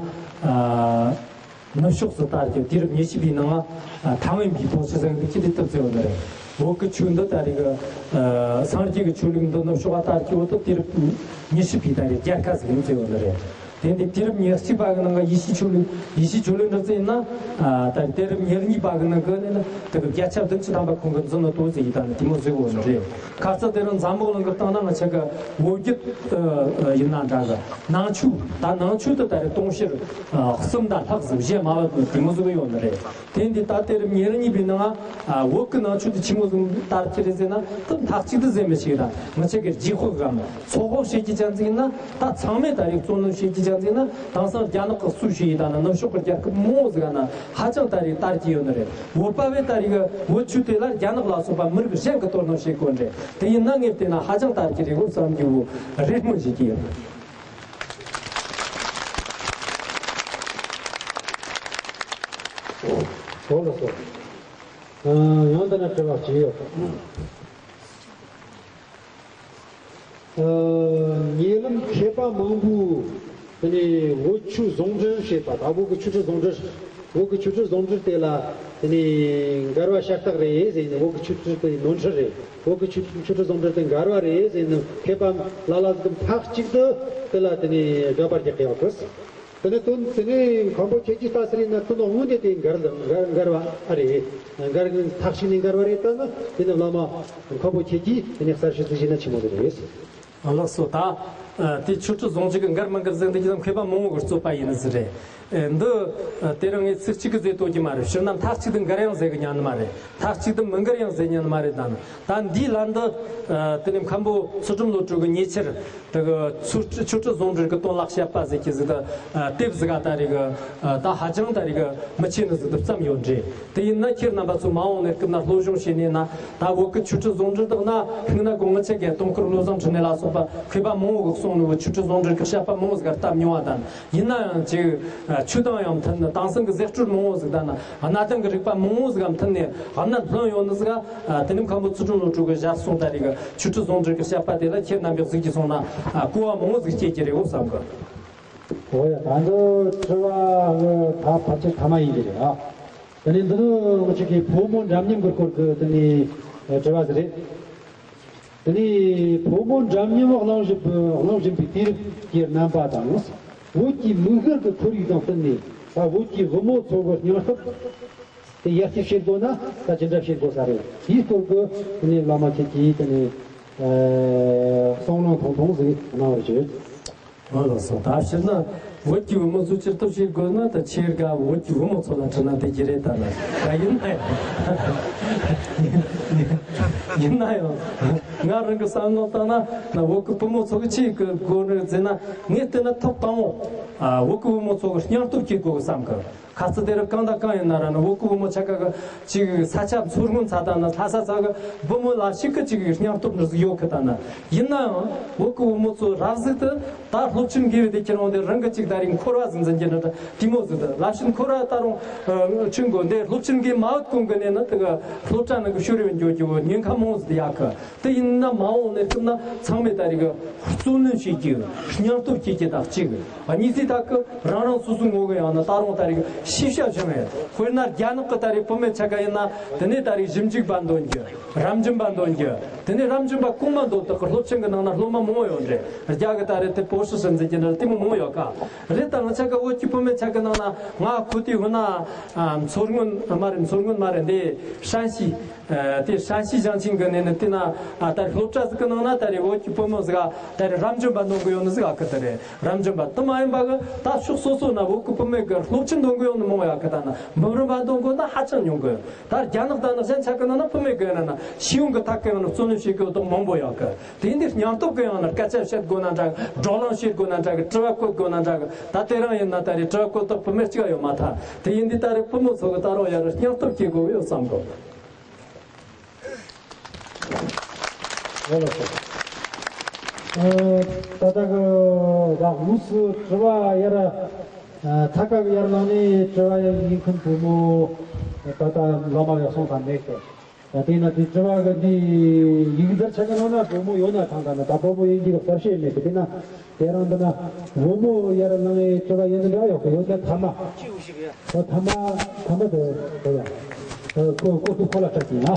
ནུབ་ཕྱོགས་སུ་དར་གྱི་དུས་རབས་ཉི་ཤུ་པའི་ནང་ཨ་ཐའེ་ཝན་པའི་ཐོག་ཆུ་ཟེར་གྱི་ཁྱི་དེ་སྟབས་ཟེར་བ་ནི་རེད། བོད་ཀྱི་ཆོས་འདི་ད་རེས་ཀྱི་ཨ་སངས་རྒྱས་ཀྱི་ཆོས་ལུགས་འདི་ནུབ་ཕྱོགས་པ་དར་གྱི་འོ་དུ་དུས་རབས་ཉི་ཤུ་པའི་ད་རེས་རྒྱལ་ཁ་ཟིག་ཡིན་ཟེར་བ་ནི་རེད། དེ་འདི་དུས་རབས་ཉེར་གཅིག་པ་གི་ནང་གི་ཡེ་ཤུ་ཆོས་ལུགས་ཡེ་ཤུ་ཆོས་ལུགས་འདྲ་ཚོ་ཡིན་ན། ད་དུས་རབས་ཉེར་གཉིས་པ་གི་ནང་གི་ནི་ད་གི་བརྒྱ་ཆ་བདུན་ཅུ་ཐམ་པ་ཁོང་གི་འཛིན་ནོ་ཏོ་ཟེར་ཡི་ད་ནི་དེ་མོ་ཟེར་གོ་ནི་རེད། ཁ་ཚ་དེ་རིང་འཛམ་བུ་གླིང་གི་སྟེང་ན་ང་ཆ་གི་བོད་བརྒྱུད་ཡིན་ན་འདྲ་གི་ནང་ཆོས་ད་ནང་ཆོས་དུ་ད་རེ་དུང་ཕྱུར་གསུམ་དང་ལྷག་ཟིག་བཞི་མ་བབ་ནི་དེ་མོ་ཟེར་གི་ཡོད་ནི་རེད། དེ་འདི་ད་དུས་རབས་ཉེར་གཉིས་པའི་ནང་ཨ་བོད་ཀྱི་ནང་ཆོས་དེ་ཆི་མོ་ཟིག་དར་གྱི་རེད་ཟེར་ན་ད་མཐའ་གཅིག་ཏུ་ཟེར་མི་ཤེས་ད་ང་ཆ་གི་རྗེས་ཤུལ་གམ་ཚོད་དཔག་བྱེད་ཀྱི་ཅན་ཟིག་ན། ད་ཚང་མས་ད་རེས་བཙོན་ལེན་བྱེད་ཀྱི་ཅན་ཟིག་ན་དེང་སང་རྒྱ་ནག་གི་སུ་ཞིག་ཡིན་ད་ན་ནུབ་ཕྱོགས་ཀྱི་རྒྱལ་ཁབ་མང་བོ་ཟིག་ན་ཧ་ཅང་ད་རེས་དར་གྱི་ཡོད་ནི་རེད། བོད་པ་བས་ད་རེས་བོད་ཆོས་དེ་ལ་རྒྱ་ནག་ལ་སོགས་པ་མི་རིགས་གཞན་གྱི་དོ་སྣང་བྱེད་དགོས་རེད། དེ་ཡིན་ན་ངས་བལྟས་ན་ཧ་ཅང་དར་གྱི་རེད་འོ་བསམ་རྒྱུ་བོ་རེད་སྨོན་བྱེད་ཀྱི་ཡོད། ཨོ་ལགས་སོ། ཡང་དེ་ན་དྲི་བ་གཅིག་ཡོད། ཉེ་ལམ་མཁས་པ་མང་པོས་དེ་ནས་བོད་ཆོས་ཟུང་འབྲེལ་བྱེད་པ་དང་བོད་ཀྱི་ཆོས་སྲིད་ཟུང་འབྲེལ། བོད་ཀྱི་ཆོས་སྲིད་ཟུང་འབྲེལ་དེ་ལ་དེ་ནས་འགལ་བ་ཤ་སྟག་རེད་ཟེར་ནས། བོད་ཀྱི་ཆོས་སྲིད་དེ་ནོར་འཁྲུལ་རེད། བོད་ཀྱི་ཆོས་ཆོས་སྲིད་ཟུང་འབྲེལ་དེ་འགལ་བ་རེད་ཟེར་ནས་མཁས་པ་ལ་ལ་ཟིག་མཐའ་གཅིག་ཏུ་དེ་ལ་དེ་ནས་དགག་པ་རྒྱག་གི་ཡོད་གི། དེ་ནས་དོན་དེ་ནས་མཁན་པོ་ཁྱེད་ཀྱིས་ལྟ་ཟེར་ཡིན་ན་དོན་དངོས་གནས་དེ་འགལ་འགལ་འགལ་བ་ཨ་རེད། འགལ་མཐའ་གཅིག་ནས་འགལ་བ་རེད། ད་ནི་དེ་ནི་བླ་མ་མཁན་པོ་ཁྱེད་ཀྱིས་དེ་ནས་གསར་ཞུ་ཟིག་བྱས་ན་ཆི་མོ་ཟིག་རེད། ཨ་ལགས་སོ། ད་དེ་ཆོས་སྲིད་ཟུང་འབྲེལ་གྱི་འགལ་མི་འགལ་ཟེར་འདི་ཀྱི་ནང་མཁས་པ་མང་བོ་གི་རྩོད་པ་ཡིན་ཟིག་རེད། འདི་དེ་རིང་ངས་ཚིག་གཅིག་གི་ཟེར་གཏོད་ཀྱི་མ་རེད། ཕྱིར་ན་མཐའ་གཅིག་ཏུ་འགལ་ཡང་ཟེར་གི་ཉན་ནི་མ་རེད། མཐའ་གཅིག་ཏུ་མི་འགལ་ཡང་ཟེར་ཉན་ནི་མ་རེད། ད་ནི་ད་འདིའི་ལན་འདི་དེ་ནས་མཁན་པོ་ཚུལ་ཁྲིམས་བློ་གྲོས་ཀྱི་ཉེ་ཆར། དེ་གི་ཆོས་ཆོས་སྲིད་ཟུང་འབྲེལ་གྱི་དོན་ལ་བཤད་པ་ཟེར་གྱི་ཟིག་ད་དེབ་ཟིག་ག་ད་རེ་གི་ད་ཧ་ཅང་ད་རེ་གི་མི་ཆེ་ནི་ཟིག་ད་བརྩམས་ཡོད་འདྲ། དེ་ཡིན་ན་ཁྱེད་རྣམ་པ་ཚོ་མ་འོངས་ནས་སྐབས་ན་སློབ་སྦྱོང་བྱས་ནས་ན་ད་བོད་ཀྱི་ཆོས་སྲིད་ཟུང་འབྲེལ་དག་ན་ཧིང་ན་གོང་ང་ཆེ་གེ་དུང་དཀར་བློ་བཟང་འཕྲིན་ལས་ལ་སོགས་པ་མཁས་པ་མང་བོ་གི་གསུང་ནི་བོ་ཆོས་སྲིད་ཟུང་འབྲེལ་གྱི་བཤད་པ་མང་བོ་ཟིག་ག་བཏབ་མྱོང་བ་དང་། ཡིན་ན་ཡང་ཅིག་ཆོས་དང་ཡང་མཐུན་ནི་དེང་སང་གི་ཟེར་སྤྲོས་མང་བོ་ཟིག་ད་ན་གནའ་དེང་གི་རིག་པ་མང་བོ་ཟིག་ག་མཐུན་ནས་གནད་ལྷུང་ཡོད་ནི་ཟིག་ག་དེ་ནི་མཁན་པོ་ཚུལ་ཁྲིམས་བློ་གྲོས་ཀྱི་ཞལ་གསུང་ད་རེ་གི་ཆོས་སྲིད་ཟུང་འབྲེལ་གྱི་བཤད་པ་དེ་ལ་ཁྱེད་རྣམ་པས་གཟིགས་ཀྱི་སོང་ན་གོ་བ་མང་བོ་ཟིག་སྐྱེ་གི་རེད་འོ་བསམ་གི། འོ་ཡ། ད་འདི་དྲི་བ་ད་ཕལ་ཆེར་ཐ་མ་ཡིན་གྱི་རེད་ཨ། དེ་ནས་འདི་ནི་ང་ཅག་གི་ཕོ་མོ་འདྲ་མཉམ་གྱི་སྐོར་གྱི་དེ་ནས་དྲི་བ་ཟིག་རེད། དེ་ནས་ཕོ་མོ་འདྲ་མཉམ་གླེང་བཞིན་པའི་གླེང་བཞིན་པའི་དུས་རབས་ཀྱི་རྣམ་པ་དང་། བོད་ཀྱི་མིག་སྔར་གྱི་ཁོར་ཡུག་དང་བསྟུན་ནས་ད་བོད་ཀྱི་བུ་མོ་ཚོ་གི་སྙིང་སྟོབས་དེ་ཡར་སྐྱེད་བྱེད་དགོས་ན་ད་ཅི་འདྲ་བྱེད་དགོས་ས་རེད། དེའི་སྐོར་གྱི་དེ་ནས་བླ་མ་ཁྱེད་ཀྱིས་དེ་ནས་གསུང་གླེང་ཐུང་ཐུང་ཟིག་གནང་བར་ཞུ། ཨོ་ལགས་སོ། ད་ཕྱིར་ན་བོད་ཀྱི་བུ་མོ་ཚོ་སྤྱིར་བཏང་བཤད་དགོས་ན་ད་ཆེད་དགའ་བོད་ཀྱི་བུ་མོ་ཚོ་ལ་དྲིས་ན་འདི་གི་རེད་ད་ན། ད་ཡིན་ན་ཡང་ཡིན་ན་ཡང་ ང་རང་གི་བསམ་བློ་བཏང་ན་ན་བོད་ཀྱི་བུ་མོ་ཚོ་གི་ཆེད་ཀྱི་དགོས་རེད་ཟེར་ན། ངས་བལྟས་ན་ཐོག་དང་པོ་ཨ་བོད་ཀྱི་བུ་མོ་ཚོ་གི་སྙིང་སྟོབས་སྐྱེད་དགོས་གི་བསམ་གི། ཁ་ཚ་དེ་རིང་གང་དང་གང་ཡིན་ན་ར་ན་བོད་ཀྱི་བུ་མོ་ཆ་ག་གི་ཅིག་ས་ཆ་མཚོ་སྔོན་ཚ་ད་ན་ལྷ་ས་ཚ་གི་བུ་མོ་ལ་ཞིག་གི་ཅིག་སྙིང་སྟོབས་འདྲ་ཟིག་ཡོད་གི། ད་ན་ཡིན་ནའང་བོད་ཀྱི་བུ་མོ་ཚོ་རབ་ཟིག་ཏུ་ད་སློབ་ཆེན་དགེ་བའི་དེ་ཁྱེད་རང་དེ་རང་གི་ཅིག་ད་རིང་འཁོར་བ་ཟིག་འཛིན་གྱི་ན་དེ་མོ་ཟིག་ཏུ་ལབ་ཤིན་འཁོར་བ་ད་རུང་ཆུན་གོ་འདི་སློབ་ཆེན་དགེ་མ་བུད་གོང་གི་ནས་ན་དེ་གི་སློབ་གྲྭ་ནང་གི་ཤོར་རེ་འགྱོ་རྒྱུ་ཉེན་ཁ་མང་ཟིག་ཡག་གི། དེ་ཡིན་ན་མ་འོངས་ནས་སྐབས་ན་ཚང་མས་ད་རེས་ཀྱི་བརྩོན་ལེན་བྱེད་རྒྱུ། སྙིང་སྟོབས་བསྐྱེད་རྒྱུ་དང་གཅིག་གཉིས་ཚིག་ད་ཀི་རང་རང་སོ་སོའི་ངོ་གི་ཡང་ན་ད་རུང་ད་རེས་ཀྱི་ཤེས་བྱ་སྦྱང་ཡ། དཔེར་ན་རྒྱ་ནག་གི་ད་རེས་བུད་མེད་ཆ་ག་ཡིན་ན་དེ་ནས་ད་རེས་ཞིབ་འཇུག་པ་འདོན་རྒྱུ། རབ་འབྱམས་པ་འདོན་རྒྱུ། དེ་ནས་རབ་འབྱམས་པ་གོང་མ་འདོན་དག་གི་སློབ་ཆེན་གི་ནང་ན་སློབ་མ་མང་བོ་ཡོད་རེད། རྒྱ་གི་ད་རེས་དེ་博士生འཛིན་གྱི་འདྲ་དེ་མོ་མང་བོ་ཡོད་ཀ། རེད། ད་ང་ཆ་ག་བོད་ཀྱི་བུད་མེད་ཆ་གི་ནང་ན་ང་ཁོ་དེ་ཧུ་ན་མཚོ་སྔོན་མ་རེད། མཚོ་སྔོན་མ་རེད། འདི་ཧྲན་ཤི། ཨ་དེ་ཧྲན་ཤི་ཞིང་ཆེན་གི་ནས་ནི་དེ་ན་ཨ་ད་རེས་སློབ་གྲྭ་ཟིག་གི་ནང་ན་ད་རེས་བོད་ཀྱི་བུ་མོ་ཟིག་ཨ་ད་རེས་རབ་འབྱམས་པ་འདོན་གི་ཡོད་ནི་ཟིག་ཨ་ཁི་ད་རེས་རབ་འབྱམས་པ་དེ་མ་ཡིན་པ་གི་ད་ཕྱོགས་སོ་སོ་ན་བོད་ཀྱི་བུད་མེད་གི་སློབ་ཆེན་འདོན་གི་ཡོད་ནི་མང་བ་ཡ་ཁི། ད་ན་འབུམ་རམས་པ་འདོན་གི་ཡོད་ན་ཧ་ཅང་ཉུང་གི། ད་རྒྱ་ནག་དང་ནི་གཞན་ཆ་གི་ནང་ན་བུད་མེད་གི་ཡོད་ན་ན་ཤེས་ཡོན་གི་ཐད་གི་ཡང་ན་བརྩོན་ལེན་བྱེད་གི་ཡོད་དོ་མང་པོ་ཡོད་གི། དེ་འདི་སྙིང་སྟོབས་གི་ཡང་ན་སྐད་ཆ་བཤད་དགོས་ན་འདྲ་གི། བགྲོ་གླེང་བྱེད་དགོས་ན་འདྲ་གི། དྲི་བ་བཀོད་དགོས་ན་འདྲ་གི། ད་དེ་རིང་ཡིན་ན་ད་རེས་དྲི་བ་བཀོད་དག་བུད་མེད་གཅིག་ཡོད་མ་ཐག། དེ་ཡིན་དུས་ད་རེས་བུ་མོ་ཚོ་གི་ད་རུང་ཡང་ན་སྙིང་སྟོབས་སྐྱེད་དགོས་ཡོད་བསམ་གི། ལགས་སོ། ཨ་ད་ལྟ་གི་ལགས་དངོས་སུ་དྲི་བ་ཡར་ཨ་ཐད་ཀ་གི་ཡར་ལངས་ནས་དྲི་བ་ཡར་ཡིན་མཁན་བུ་མོ་ད་ལྟ་ལོ་མ་ཡར་སོང་ཙང་མེད་དེ། ད་དེས་ན་དེ་དྲི་བ་གི་འདི་ཡིག་ཚད་ཆ་གི་ནང་ན་བུ་མོ་ཡོད་ན་ཐང་ད་ན་ད་བུ་མོ་ཡིན་གྱི་གི་གསལ་བཤད་མེད་གི། དེས་ན་དེ་རང་འདི་ན་བུ་མོ་ཡར་ལངས་ནས་དྲི་བ་ཡིན་ན་འདྲ་ཡོད་གི། ཡོད་ན་ཐ་མ། ཨོ་ཐ་མ་ཐ་མ་དེ་དེ་ཡ། ཨོ་ཀོ་ཀོ་ཏུ་ཁོ་ལ་ཁྲ་ཅིང་ཨ།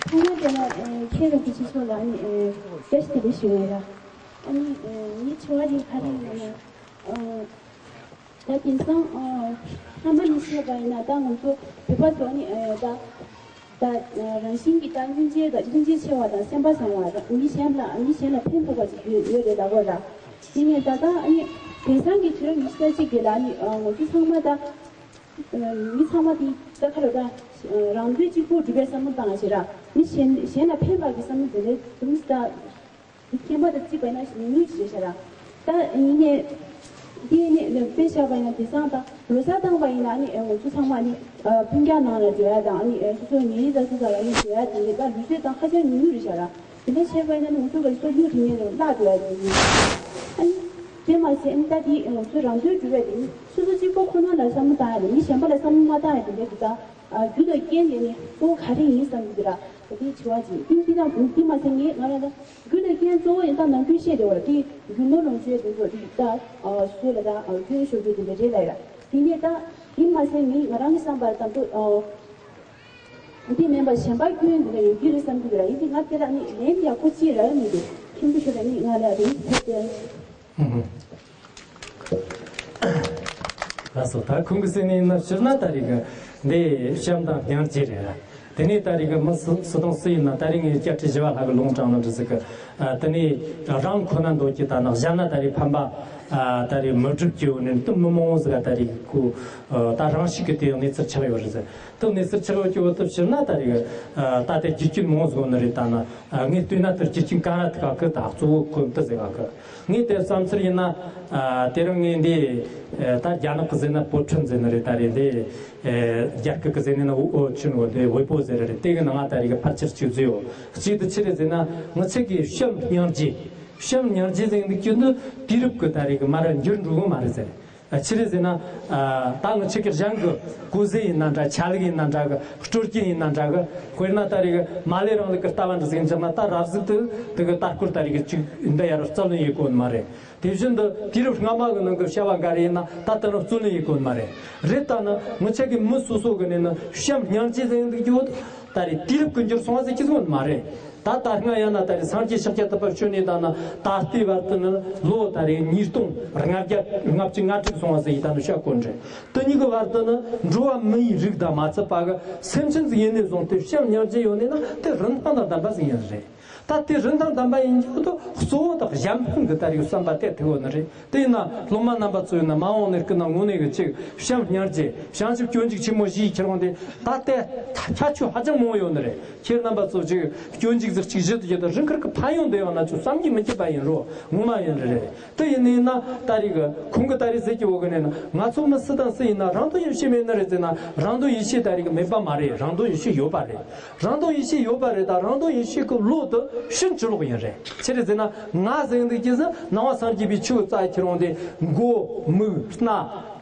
ཐ་མ་དེ་ལ་ཨེ་ཁྱེད་རང་གི་ཕྱི་ཕྱོགས་ལ་ཨ་ནི་ཨེ་བཀྲ་ཤིས་བདེ་ལེགས་ཞུ་ཡ་ཡ། ཨ་ནི་ཨེ་ངའི་དྲི་བ་དེ་ག་རེ་ཡིན་ན་ཨ། ད་དེང་སང་ཨ་རྣམ་པ་ནས་བཤད་པ་ཡིན་ན་ད་ང་ཚོ་བོད་པ་ཚོ་ནི་ཨེ་ད་ད་རང་བཞིན་གྱིས་ད་སྙིང་རྗེ་དང་སྙིང་རྗེ་ཆེ་བ་དང་སེམས་པ་བཟང་བ་དང་མི་གཞན་ལ་མི་གཞན་ལ་ཕན་ཐོགས་པ་ཅིག་ཡོད་ཡོད་རེད་ད་གོ་ར། དེ་ནས་ད་ལྟ་ཨ་ནི་དེང་སང་གི་དུས་རབས་ཉི་ཤུ་རྩ་གཅིག་གི་ལ་ནི་ཨ་ང་ཚོ་ཚང་མ་ད་ཨ་མི་ཚང་མ་དེ་ད་ག་རེ་ད་རང་དོན་གཅིག་པུ་སྒྲུབ་པའི་བསམ་བློ་བཏང་བྱས་ར་མི་གཞན་གཞན་ལ་ཕན་པ་གི་བསམ་བློ་དེ་འདྲའི་དུས་ད། འདི་ཁྱད་པར་དུ་བརྩིས་པ་ཡིན་ན་ཉུང་ཉུང་ཞིག་རེད་ཤག་ར། ད་ཡིན་ནའི་འདི་ནི་དཔེ་བཞག་པ་ཡིན་ན་དེང་སང་ད་ལོ་གསར་བཏང་པ་ཡིན་ན་ནི་ཨེ་ང་ཚོ་ཚང་མ་ནི་ཨ་སྤུན་ཀྱག་ནང་ལ་འགྲོ་ཡ་དང་ནི་ཨེ་སོ་སོའི་ཉེ་རིང་དང་སོ་སོ་ལ་ནི་འགྲོ་ཡ་དེ་འདྲ་ད་ལུས་རྩལ་དང་ཧ་ཅང་ཉུང་ཉུང་རེད་ཤག་ར། དེ་འདྲ་བྱས་པ་ཡིན་ན་ནི་ང་ཚོ་གི་སྲོལ་རྒྱུན་དེ་ནས་རང་བརླག་འགྲོ་ཡ་དེ་ཡིན། ཨ་ནི་དེ་མ་ཟད་ཨ་ནི་ད་དེ་ང་ཚོ་རང་དོན་སྒྲུབ་ཡ་དེ་ནི་སོ་སོ་གཅིག་པོ་ཁོ་ན་ལ་བསམ་བློ་བཏང་ཡ་དེ་མི་གཞན་པ་ལ་བསམ་བློ་མ་བཏང་ཡ་དེ་འདྲ་གི་ད། ཨ་རྒྱུ་དང་རྐྱེན་དེ་ནི་ཨོ་ག་རེ་ཡིན་བསམ་གྱི་འདུག་ར། ད་དེའི་དྲི་བ་ཅིག་ཨིན་ཅི་དང་ཨིན་ཅི་མ་ཟེར་ངས་ང་རང་ད་རྒྱུ་དང་རྐྱེན་གཙོ་བོ་ཡིན་ད་ནང་ཁུལ་བཤད་དེ་བ་ར་དེ་རྒྱུ་ནོར་ལོངས་སྤྱོད་དེ་ཚོ་དེ་ད་ཨ་སུ་ལ་ད་ཨ་སྐྱོན་ཤོར་རྒྱུ་དེ་འདྲ་རེད་ལ་ཡ། དེ་ནས་ད་ཨིན་མ་ཟེར་ངས་ང་རང་གི་བསམ་པར་ད་འདུག་ཨ་འདི་མིན་པ་གཞན་པ་སྐྱོན་འདི་འདྲ་ཡོད་ཀྱི་རེད་བསམ་གྱི་འདུག་ར། ཡིན་དེ་ང་དེ་ལ་ནི་ལན་ཡག་པོ་ཅིག་རག་ཡོད་མི་འདུག་ཁྱིམ་དུ་ཤོར་ལ་ནི་ང་ལ་རེད་ཟེར་ཏེ། ལགས་སོ། ད་ཁོང་གི་སེམས་ནས་ཡིན་ན་སྤྱིར་ན་ད་རེས་ཀྱི་འདི་བྱམས་དང་སྙིང་རྗེ་རེད། དེ་ནས་ད་རེས་ཀྱི་མི་སུ་སུ་དང་སུ་ཡིན་ན་ད་རེས་ངས་བརྒྱད་ཁྲི་བཞི་བ་ལྷག་གི་ལུང་དྲངས་ན་འདྲ་ཟིག་གི། ཨ་དེ་ནས་རང་ཁོ་ན་འདོད་ཀྱི་ད་ནག་གཞན་ན་ད་རེས་ཕན་པ་ཨ་ད་རེས་མི་སྒྲུབ་ཀྱི་ཡོད་ནས་དུ་མི་མང་བོ་ཟིག་ག་ད་རེས་ཁོ་ཨ་ད་རང་ཤུགས་ཀྱི་དེ་གནས་ཚུལ་ཆགས་ཡོད་རེད་ཟེར། དུ་གནས་ཚུལ་ཆགས་ཡོད་ཀྱི་འོག་ཏུ་སྤྱིར་ན་ད་རེས་ཨ་ད་དེ་རྒྱུ་རྐྱེན་མང་བོ་ཟིག་ནི་རེད། ད་ན་ཨ་ངས་ལྟོས་ན་དུ་རྒྱུ་རྐྱེན་གང་ར་ཐུག་གི་ད་གཙོ་བོ་ཁོ་འདི་ཟེར་ག་གི། ངས་དེ་བསམ་ཚུལ་ཡིན་ན། ཨ་དེ་རིང་ངས་འདི་ཨ་ད་རྒྱ་ནག་གི་ཟེར་ན་པོ་ཁྲིན་ཟེར་ནི་རེད། ད་རེད་འདི་ཨ་རྒྱ་སྐད་གི་ཟེར་ནི་ན་འུ་ཨོ་ཆུན་འོ་དེ་ཝེ་པོ་ཟེར་རེད། དེ་གི་ནང་ང་ད་རེས་གི་ཕལ་ཆེར་གཅིག་བཟོས་ཡོད། གཅིག་དེ་ཆི་རེད་ཟེར་ན་ང་ཚོ་གི་བྱམས་སྙིང་རྗེ། བྱམས་སྙིང་རྗེ་ཟེར་འདུག་རྒྱུ་འདི་དུས་རབས་གི་ད་རེས་གི་མ་ར་འགྱུར་འགྲོ་གི་མ་རེད་ཟེར། ཨ་ཆི་རེད་ཟེར་ན། ཨ་ད་ང་ཚོ་གི་གཞན་གི་གོ་ཟས་ཡིན་ན་འདྲ། ཆ་ལུགས་ཡིན་ན་འདྲ་གི། སྤྲོ་སྐྱིད་ཡིན་ན་འདྲ་གི། དཔེར་ན་ད་རེས་གི་མ་ལེ་རིང་ལུགས་གི་ལྟ་བ་འདྲ་ཟིག་ཡིན་ཙང་ན་ད་རབ་གཟུགས་དུ་དེ་གི་ལྟ་སྐོར་ད་རེས་གི་ཅིག་འདི་ཡར་རྩ་ལོན་ཡེད་གོ་ནི་མ་རེད། དེ་བཞིན་དུ་དུས་རབས་སྔ་མ་གི་ནང་གི་བྱ་བ་འགའ་རེ་ཡིན་ན་ད་ལྟ་རང་རྩོད་ལེན་ཡེད་དགོས་མ་རེད། རེད་ད་ནི་ངི་ཆ་གི་མི་སོ་སོ་གི་ནས་ནི་བྱམས་སྙིང་རྗེ་ཟེར་འདུག་རྒྱུ་ད་རེས་དུས་རབས་ཀུན་འགྱུར་སོང་བ་ཟེར་གྱི་སོང་མ་རེད། ད་ད་སྔ་ཡང་ན་ད་རེས་སངས་རྒྱས་ཤཱཀྱ་ཐུབ་པ་བྱོན་ནས་ད་ན་ད་ལྟའི་བར་དུ་ནི་ལོ་ད་རེས་ཉིས་སྟོང་ལྔ་བརྒྱ་ལྔ་བཅུ་ང་དྲུག་སོང་བ་ཟིག་ཡིན། ད་ནི་ཤ་བཀོད་རེད། དེ་གཉིས་ཀྱི་བར་དུ་ནི་འགྲོ་བ་མི་ཡི་རིགས་དང་མ་ཚད་པ་གི་སེམས་ཅན་ཟིག་ཡིན་ནས་བཟུང་སྟེ་བྱམས་སྙིང་རྗེ་ཡོད་ནས་ན་དེ་རིན་ཐང་དང་ལྡན་པ་ཟིག་ཡིན་རེད། ད་དེ་རིན་ཐང་ལྡན་པ་ཡིན་རྒྱུ་དེ་གཙོ་བོ་དང་གཞན་ཕན་གྱི་ད་རེས་བསམ་པ་དེ་ཐུག་ཡོད་ནི་རེད། དེ་ཡིན་ན་སློབ་མ་རྣམ་པ་ཚོ་ཡིན་ན་མ་འོངས་ནས་སྐུ་ན་དངོས་གནས་ཀྱི་ཅིག་བྱམས་སྙིང་རྗེ་བྱང་ཆུབ་སྤྱོད་འཇུག་ཆེན་མོ་བཞིའི་ཁྱེར་འོང་དེ་ད་ལྟའི་ཁྱད་ཆོས་ཧ་ཅང་མང་བོ་ཡོད་ནི་རེད། ཁྱེད་རྣམ་པ་ཚོ་ཅིག་སྤྱོད་འཇུག་ཟིག་གཅིག་བཞི་དུ་བརྒྱུད་དུ་རིང་ཁུར་གི་ཕན་ཡོན་འདི་ཡོང་ན་ཅིག་བསམ་གྱིས་མི་ཁྱབ་པ་ཡིན་རོ། ངོ་མ་ཡིན་རེད། དེ་ཡིན་ནི་ཡིན་ན་ད་རེས་གི་ཁོང་གི་ད་རེས་ཟེར་གྱི་འོ་གི་ནས་ན་ང་ཚོ་མི་སུ་དང་སུ་ཡིན་ན་རང་དོན་ཡིད་བྱེད་མེད་ནི་རེད་ཟེར་ན་རང་དོན་ཡིད་བྱེད་ད་རེས་གི་མེད་པ་མ་རེད། རང་དོན་ཡིད་བྱེད་ཡོད་པ་རེད། རང་དོན་ཡིད་བྱེད་ཡོད་པ་རེད། ད་རང་དོན་ཡིད་བྱེད་ཀྱི་བློ་དེ་ཕྱིན་ཅི་ལོག་ཡིན་རེད། ཆི་རེད་ཟེར་ན་ང་ཟེར་འདུག་ཀྱི་ཟེར་ནང་པ་སངས་རྒྱས་པའི་ཆོས་རྩ་ཁྱེར་འོང་དེ་མགོ་མིག་སྣ་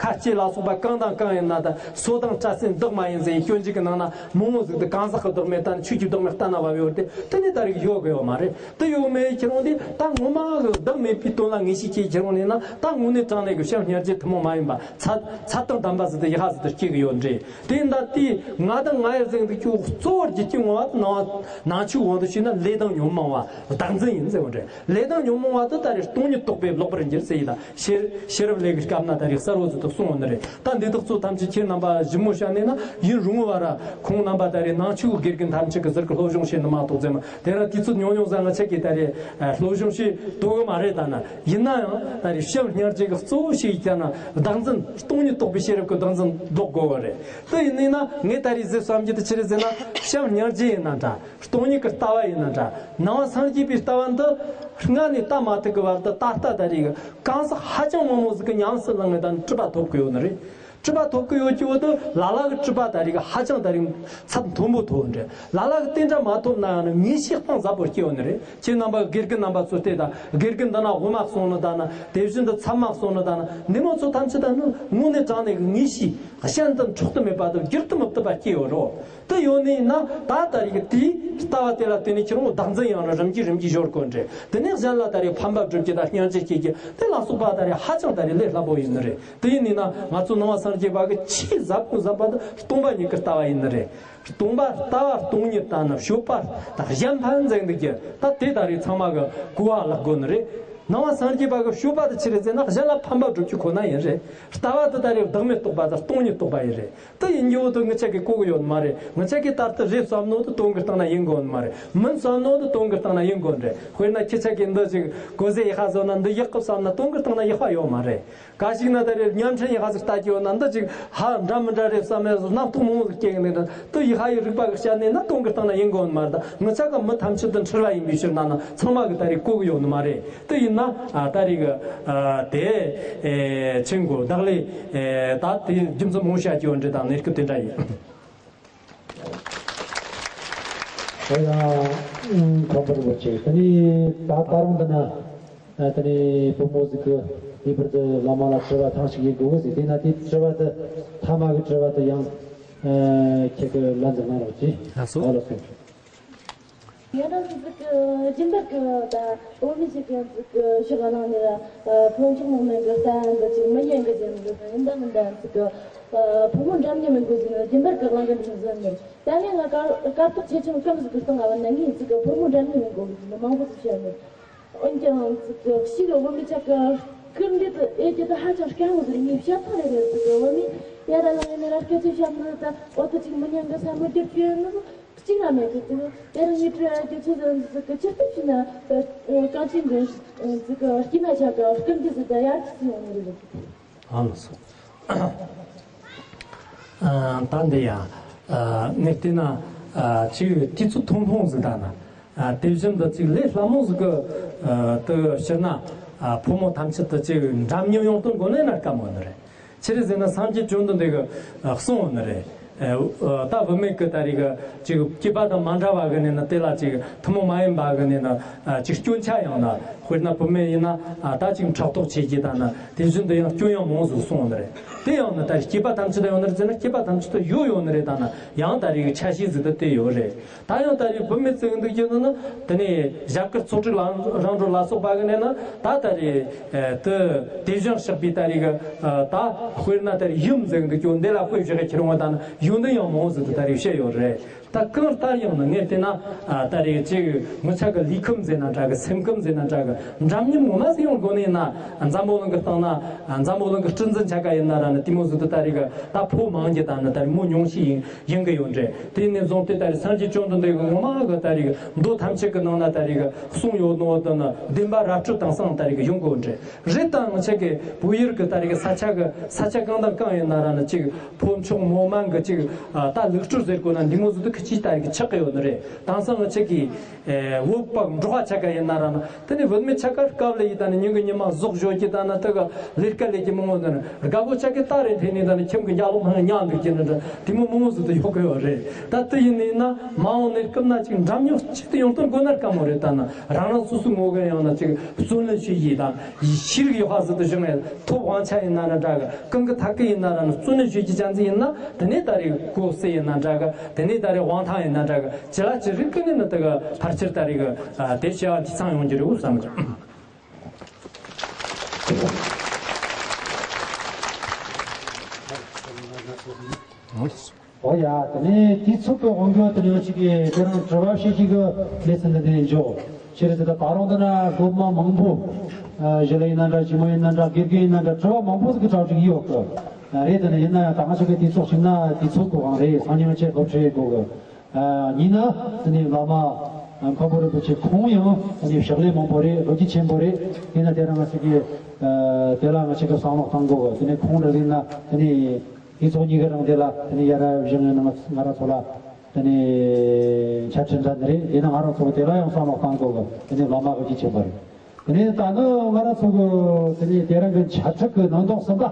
ཁ་ལྕེ་ལ་སོགས་པ་གང་དང་གང་ཡིན་ན་ད་སོ་དང་སྐྲ་སེན་བདག་མ་ཡིན་ཟེར་སྐྱོན་འཇུག་གི་ནང་ན་མང་བོ་ཟིག་དེ་གང་ཟག་གི་བདག་མེད་ལྟ་ན་ཆོས་ཀྱི་བདག་མེད་ལྟ་ན་བབ་ཡོད་དེ། དེ་ནི་ད་རེས་ཡོད་གི་ཡོད་མ་རེད། དེ་ཡོད་མེད་ཁྱེར་འོང་དེ་ད་ངོ་མ་གི་བདག་མེད་པའི་དོན་ལ་ངེས་ཤེས་སྐྱེས་ཁྱེར་འོང་ནས་ན་ད་དངོས་གནས་དྲང་གནས་ཀྱི་བྱམས་སྙིང་རྗེ་ཐུན་མོང་མ་ཡིན་པ་ཚད་ཚད་དང་ལྡན་པ་ཟིག་དེ་ཡི་ཧ་ཟིག་དེ་སྐྱེ་གི་ཡོད་འདྲ། དེ་ཡིན་ད་དེ་ང་དང་ང་ཡི་ཟེར་འདུག་ཀྱི་གཙོ་བོར་རྒྱུ་རྐྱེན་ངོ་བ་དེ་ནང་ནང་ཆོས་དབང་དུ་བྱས་ན་ལས་དང་ཉོན་མོངས་པ་བདག་འཛིན་ཡིན་ཟེར་བ་འདྲ། ལས་དང་ཉོན་མོངས་པ་དེ་ད་རེས་སྟོང་ཉིད་རྟོགས་པའི་ལོག་པར་འགྱུར་ཟེར་ཡིན་ད་ཤེས་ཤེས་རབ་ལས་ཀྱི་སྐབས་ན་ད་རེས་གསལ་བོ་ཟིག་ཏུ་གསུངས་ཡོད་ནི་རེད། ད་འདི་དག་ཚོ་ཐམས་ཅད་ཁྱེད་རྣམ་པ་ཞིབ་མོ་བཤད་ནས་ན་ཡུན་རིང་བོ་བར་ཁོང་རྣམ་པ་ད་རེས་ནང་ཆོས་དགེ་རྒན་ཐམས་ཅད་ཀྱི་ཟུར་གྱི་སློབ་སྦྱོང་བྱེད་ནི་མ་གཏོགས་ཙམ་དེ་ར་དུས་ཚོད་ཉུང་ཉུང་ཟ་ང་ཆ་གི་ད་རེས་སློབ་སྦྱོང་བྱེད་དོ་གི་མ་རེད། ད་ན་ཡིན་ན་ཡང་ད་རེས་བྱམས་སྙིང་རྗེ་གི་གཙོ་བོ་ཞིག་ཡིན་ན་བདག་འཛིན་སྟོང་ཉིད་རྟོགས་པའི་ཤེས་རབ་ཀྱི་བདག་འཛིན་ལོག་དགོས་བ་རེད། དེ་ཡིན་ནི་ན་ངས་ད་རེས་ཟེར་བསམ་རྒྱུ་དེ་ཆི་རེད་ཟེར་ན་བྱམས་སྙིང་རྗེ་ཡིན་ན་འདྲ། སྟོང་ཉིད་ཀྱི་ལྟ་བ་ཡིན་ན་འདྲ། ནང་པ་སངས་རྒྱས་པའི་ལྟ་བ་འདི་སྔ་ནས་ལྟ་མ་ཐུབ་ཀྱི་བར་དུ་ད་ལྟ་ད་རེས་གང་ཟག་ཧ་ཅང་མང་པོ་ཟིག་གི་ཉམས་སུ་བླངས་ནས་ད་ནི་གྲུབ་པ་ཐོབ་ཀྱི་ཡོད་ནི་རེད། གྲུབ་པ་ཐོབ་ཀྱི་ཡོད་ཀྱི་འོ་དུ་ལ་ལ་གི་གྲུབ་པ་ད་རེས་ཧ་ཅང་ད་རེས་ཚད་མཐོན་པོ་ཐོབ་འདྲ། ལ་ལ་གི་དེ་འདྲ་མ་ཐོབ་ན་ཡང་ནི་ངེས་ཤེས་གཏིང་ཟབ་པོ་སྐྱེ་ཡོད་ནི་རེད། ཁྱེད་རྣམ་པ་དགེ་རྒན་རྣམ་པ་ཚོ་བལྟས་དང་། དགེ་རྒན་འདི་ན་དབུ་མ་གསུངས་ནི་ད་ན་དེ་བཞིན་དུ་ཚད་མ་གསུངས་ནི་ད་ན་འདི་མོ་ཚོ་ཐམས་ཅད་ད་ནི་དངོས་གནས་དྲང་གནས་ཀྱི་ངེས་ཤེས་གཞན་དུ་འཕྲོག་ཏུ་མེད་པ་དང་བསྒྱུར་དུ་མེད་པ་སྐྱེ་ཡོད་རོ། དེ་ཡོད་ནི་ཡིན་ན་ད་ད་རེས་དེའི་ལྟ་བ་དེ་ལ་བརྟེན་ནས་ཁྱེད་རང་བདག་འཛིན་ཡང་ན་རིམ་གྱིས་རིམ་གྱིས་ཞོར་དགོས་འདྲ། དེ་ནས་གཞན་ལ་ད་རེས་ཕན་པ་སྒྲུབ་རྒྱུ་དང་སྙིང་རྗེ་སྐྱེ་རྒྱུ་དེ་ལ་སོགས་པ་ད་རེས་ཧ་ཅང་ད་རེས་ལས་སླ་པོ་ཡིན་ནི་རེད། དེ་ཡིན་ནི་ན་ང་ཚོ་ནང་པ་སངས་རྒྱས་པ་གི་ཆེས་ཟབ་པོ་ཟབ་པ་དེ་སྟོང་པ་ཉིད་ཀྱི་ལྟ་བ་ཡིན་ནི་རེད། སྟོང་པ་ལྟ་བ་སྟོང་ཉིད་དང་ནི་སྤྱོད་པ་དང་གཞན་ཕན་ཟེར་འདུག་རྒྱུ་ད་དེ་ད་རེས་ཚང་མ་གི་གོ་བ་ལེན་དགོས་ནི་རེད། ནང་པ་སངས་རྒྱས་པ་གི་སྤྱོད་པ་དེ་ཆི་རེད་ཟེར་ན་གཞན་ལ་ཕན་པ་སྒྲུབ་རྒྱུ་ཁོ་ན་ཡིན་རེད། ལྟ་བ་དེ་ད་རེས་བདག་མེད་རྟོགས་པ་དང་སྟོང་ཉིད་རྟོགས་པ་ཡིན་རེད། དེ་ཡིན་རྒྱུ་བོ་དེ་ངི་ཆ་གིས་གོ་གི་ཡོད་མ་རེད། ངི་ཆ་གིས་ལྟར་དུ་རེད་བསམ་ནོ་དེ་དོན་གྱི་སྟེང་ན་ཡིན་དགོས་ནི་མ་རེད། མིན་བསམ་ནོ་དེ་དོན་གྱི་སྟེང་ན་ཡིན་དགོས་རེད། དཔེར་ན་ཁྱེད་ཆ་གིས་འདི་ཅིག་གོ་ཟེ་ཡི་ཧ་བཟོ་ན་འདི་ཡག་གི་བསམ་ན་དོན་གྱི་སྟེང་ན་ཡག་པ་ཡོད་མ་རེད། ག་ཞིག་ན་ད་རེས་བརྙན་འཕྲིན་ཡི་ཧ་ཟིག་ལྟ་གི་ཡོད་ན་འདི་ཅིག་ཧ་འདྲ་མི་འདྲ་རེད་བསམ་ནས་རྣམ་རྟོག་མང་པོ་ཟིག་སྐྱེ་གི་འདུག་དེ་ཡི་ཧ་ཡི་རིག་པ་གི་བཤད་ནས་ན་དོན་གྱི་སྟེང་ན་ཡིན་དགོས་ནི་མ་རེད། ད་ངི་ཆ་གི་མི་ཐམས་ཅད་དུ་འཁྲུལ་བ་ཡིན་པའི་ཕྱིར་ན་ན་ཚང་མ་གི་ད་རེས་གོ་གི་ཡོད་ནི་མ་རེད། དེ་ཡིན་ན་ཨ་ད་རེས་གི་ཨ་དེ་ཨེ་ཆེན་གོ་བདག་ལས་ཨེ་ད་དེ་རྒྱུ་མཚན་མང་བཤད་ཀྱི་ཡོད་འདྲ་དང་གནས་སྐབས་དེ་འདྲ་ཡིན། ཨ་ཡ་ཁམས་པ་རིན་པོ་ཆེ་དེ་ནི་ད་ད་རུང་འདི་ན་ཨ་དེ་ནི་བུ་མོ་ཟིག་གི་ངེས་པར་དུ་བླ་མ་ལ་དྲི་བ་ཐེངས་ཤིག་ཡེད་དགོས་གི་ཟེར། དེ་ན་དེ་དྲི་བ་དེ་ཐ་མ་གི་དྲི་བ་དེ་ཡང་ཨ་ཁྱེད་ཀྱི་ལན་འཛེགས་གནང་རོགས་གྱིས། ལགས་སོ། ཨ་ལགས་སོ། ཡང་ན་ཟིག་གི་རྒྱུན་པར་གི་ད་བོད་མི་ཞིག་གི་ཟིག་གི་ཞོགས་གླང་ནས་ཕོ་མཆོག་མང་མེད་གི་ས་འདི་ཅིག་མི་ཉན་གི་ཟེར་གི་ཡིན་ད་མིན་ད་ཟིག་གི་བུ་མོ་འགྲམ་ཉེ་མི་དགོས་ཟེར་ནས་རྒྱུན་པར་གི་གླེང་གི་འདུག་ཟེར་ནས། ད་ནས་ང་དཀར་དཀར་ཐོག་ཆེ་ཆུང་ཀུན་ཟིག་གི་སྟེང་ང་བ་ན་ངས་ཟིག་གི་བུ་མོ་འགྲམ་ཉེ་མི་དགོས་ཟེར་ནས་མང་པོ་ཟིག་བཤད་ནས། འོན་ཀྱང་ཟིག་གི་ཕྱི་གི་བུད་མེད་ཆ་གི་སྐུར་འདེབས་དུ་ཨེ་ཀྱི་དུ་ཧ་ཅང་དཀའ་མོ་ཟིག་ངས་བཤད་ཐུབ་རེད་རེད་ཟིག་གི་བུད་མེད་ཡ་ད་ལ་ཡིན་ན་ར་སྐད་ཆ་བཤད་ནི་ད་འོ་ད་ཅིག་མི་ཉན་གི་ས་མི་རྒྱབ་ཀྱི་ཡོད་ནི། གཅིག་ལ་མེད་གི་དེ་དེ་རིང་ངའི་དྲི་བ་རྒྱུ་ཆི་ཟིག་ཟིག་གི་ཕྱིར་ཐུབ་ཕྱིན་ན་གང་ཅི་འདྲ་ཟིག་གི་སྐྱེས་མ་ཆགས་གི་སྐུར་འདི་ཟིག་ད་ཡར་ཅི་ཟིག་ཡོང་ནི་རེད། ཨང་སོ། ད་འདི་ཡང་ངས་བལྟས་ན་ཅིག་དུས་ཚོད་ཐུང་ཐུང་ཟིག་ད་ན་དེ་བཞིན་དུ་ཅིག་ལས་སླ་མོ་ཟིག་གི་དུ་ཕྱིར་ན་ཕོ་མོ་ཐམས་ཅད་དུ་ཅིག་འགྲམ་ཉེ་ཡོང་དུ་འགོ་ནས་ན་དཀའ་མོ་ནི་རེད། ཆི་རེད་ཟེར་ན་སངས་རྒྱས་བཅོམ་ལྡན་འདས་ཀྱིས་གསུངས་ཡོད་ནི་རེད། ད་བུད་མེད་ཀྱི་ད་རེས་ཀྱི་ཅིག་སྐྱེས་པ་དང་མ་འདྲ་བ་གི་ནས་ན་དེ་ལ་ཅིག་ཐུན་མོང་མ་ཡིན་པ་གི་ནས་ན་ཅིག་སྐྱོན་ཆ་ཡང་ན་དཔེར་ན་བུད་མེད་ཡིན་ན་ད་ཅིག་ཕྲག་དོག་བྱེད་ཀྱི་ད་ན་དེ་བཞིན་དུ་ཡང་སྐྱོན་ཡང་མང་ཟིག་གསུངས་ཡོད་ནི་རེད། དེ་ཡང་ན་ད་རེས་སྐྱེས་པ་ཐམས་ཅད་དུ་ཡོད་ནི་རེད་ཟེར་ན་སྐྱེས་པ་ཐམས་ཅད་དུ་ཡོད་ཡོད་ནི་རེད། ད་ན་ཡང་ད་རེས་ཀྱི་ཆ་ཤས་ཟིག་ཏུ་བལྟས་ཡོད་རེད། ད་ཡང་ད་རེས་བུད་མེད་ཚོས་འདུག་རྒྱུ་ནི་ནི་དེ་ནས་ཞབས་དཀར་ཚོགས་དྲུག་ལ་རང་གྲོལ་ལ་སོགས་པ་གི་ནས་ན་ད་ད་རེས་དེ་དེ་བཞིན་གཤེགས་པའི་ད་རེས་ཀྱི་ད་དཔེར་ན་ད་རེས་ཡུམ་ཟེར་འདུག་རྒྱུ་འདི་ལ་དཔེ་བཞག་ཁྱེར་འོང་ད་ནི་ཡོན་ཏན་ཡང་མང་ཟིག་ཏུ་ད་རེས་བཤད་ཡོད་རེད། ད་གང་ལྟར་ཡང་ན་ངས་བལྟས་ན། ཨ། ད་རེས་ཅིག་ངོ་ཆ་གི་ལུས་ཁམས་ཟེར་ན་འདྲ་གི། སེམས་ཁམས་ཟེར་ན་འདྲ་གི། འདྲ་མཉམ་ངོ་མ་ཟིག་ཡོང་དགོས་ནི་ཡིན་ན། འཛམ་བུ་གླིང་གི་སྟེང་ན། ཨ། འཛམ་བུ་གླིང་གི་སྲིད་འཛིན་ཆ་ག་ཡིན་ན་ར་ནི་དེ་མོ་ཟིག་ཏུ་ད་རེས་གི་ད་ཕོ་མང་གི་ད་ནི་ད་རེས་མོ་ཉུང་ཤས་ཡིན་ཡིན་གི་ཡོད་འདྲ། དེ་ནས་བཟུང་སྟེ་ད་རེས་སངས་རྒྱས་བཅོམ་ལྡན་འདས་གི་ངོ་མ་གི་ད་རེས་གི་མདོ་ཐམས་ཅད་གི་ནང་ན་ད་རེས་གི་གསུངས་ཡོད་ནོ་དེ་ནི་བདེན་པ་ར་སྤྲོད་དེང་སང་ད་རེས་གི་ཡོང་གི་ཡོད་འདྲ། རེད། ད་ང་ཆ་གི་བོད་ཡུལ་གི་ད་རེས་གི་ས་ཆ་གི་ས་ཆ་གང་དང་གང་ཡིན་ན་ར་ནི་ཅིག་ཕོ་མཆོག་མོ་དམན་གི་ཅིག་ཨ། ད་ལུགས་སྲོལ་ཟེར་དགོས་ན་འདི་མོ་ཟིག་ཏུ་ཁི་ཆི་ད་རེས་གི་ཆགས་གི་ཡོད་ནི་རེད། དེང་སང་ང་ཆ་གི་ཨེ། བོད་པ་འབྲོག་པ་ཆ་ག་ཡིན་ན་ར་ནི་དེ་ནས་བུད་མེད་ཆ་ག་སྐབས་ལ་ཡི་ད་ནི་ཉིན་གི་ཉི་མ་ཟོག་བཞོ་གི་ད་ནི་དེ་གི་ལས་ཀ་ལས་ཀྱི་མང་བོ་ད་ནི་རྒད་པོ་ཆ་གི་ད་རེས་དེ་ནས་ད་ནི་ཁྱིམ་གི་རྒྱབ་ལོགས་ན་ཉལ་འདུག་གི་ནི་འདྲ། དེ་མོ་མང་བོ་ཟིག་ཏུ་ཡོད་གི་ཡོད་རེད། ད་དེ་ཡིན་ནི་ན་མ་འོངས་ནས་སྐབས་ན་ཅིག་འདྲ་མཉམ་གཅིག་ཏུ་ཡོང་དོན་དགོས་ན་དཀའ་མོ་རེད། ད་ནི་རང་རང་སོ་སོའི་ངོ་གི་ཡང་ན་ཅིག་བརྩོན་ལེན་བྱེད་ཀྱི་དང་ཤེས་རིག་ཡོད་པ་ཟིག་ཏུ་བྱུང་ཡང་ཐོབ་དབང་ཆ་ཡིན་ན་ར་འདྲ་གི། གང་གི་ཐད་ཀི་ཡིན་ན་ར་ནི་བརྩོན་ལེན་བྱེད་ཀྱི་ཅན་ཟིག་ཡིན་ན། དེ་ནས་ད་རེས་གོ་སྲིད་ཡིན་ན་འདྲ་གི། དེ་ནས་ད་རེས་དབང་ཐང་ཡིན་ན་འདྲ་གི། ཅི་ལ་ཅི་རིགས་ཀྱི་ནི་ནི་དེ་གི་ཕལ་ཆེར་ད་རེས་གི། ཨ། དེ་བྱ་བ་འཐུས་ཚང་ཡོང་རྒྱུ་རེད་བསམ་གི། འོ་ཡ། དེ་ནས་དུས་ཚོད་ཀྱི་དབང་གིས་དེ་ནས་ཅིག་གི་དེ་རིང་དྲི་བ་བཤད་ཀྱི་གི་གནས་ཚུལ་འདི་ནས་འཇོག་ཕྱིར་དེ་ད་རུང་འདི་ན་སློབ་མ་མང་པོ། ཨ། ཞི་ལི་ཡིན་ན་འདྲ། ཇི་མོ་ཡིན་ན་འདྲ། དགེ་རྒན་ཡིན་ན་འདྲ། དྲི་བ་མང་པོ་ཟིག་གི་གྲ་སྒྲིག་ཡོད་གི། ཨ། རེད། དེ་ནས་ཡིན་ན་ཡང་ད་ང་ཆ་གི་དུས་ཚོད་ཅིག་ན་དུས་ཚོད་ཀྱི་དབང་རེད། སང་ཉིན་ཆེད་སློབ་ཁྲིད་དགོས་གི། ཨ། ཡིན་ན་དེ་ནས་བླ་མ་མཁན་པོ་རིན་པོ་ཆེ་ཁོང་ཡང་དེ་ནས་ཕྱག་ལས་མང་པོ་རེད། ལོ་རྒྱུས་ཆེན་པོ་རེད། དེ་ན་དེ་རིང་ང་ཆ་གི། ཨ། དེ་ལ་ང་ཆ་གི་བསམ་བློ་གཏང་དགོས་གི། དེ་ནས་ཁོང་རེ་རེ་ན་དེ་ནས་དུས་ཚོད་གཉིས་ཀྱི་རིང་དེ་ལ་དེ་ནས་ཡར་བཞེངས་ཡོང་ན་ང་རང་ཚོ་ལ་དེ་ནས་འཆད་ཁྲིད་འདྲ་འདི་རེད། དེ་ན་ང་རང་ཚོ་དེ་ལ་ཡང་བསམ་བློ་གཏང་དགོས་གི། དེ་ནས་བླ་མ་གི་ཅི་བྱེད་པ་རེད། དེ་ནས་ད་ནི་ང་རང་ཚོ་གི་དེ་ནས་དེ་རིང་གི་འཆད་ཁྲིད་ཀྱི་ནང་དོན་གསུམ་པ།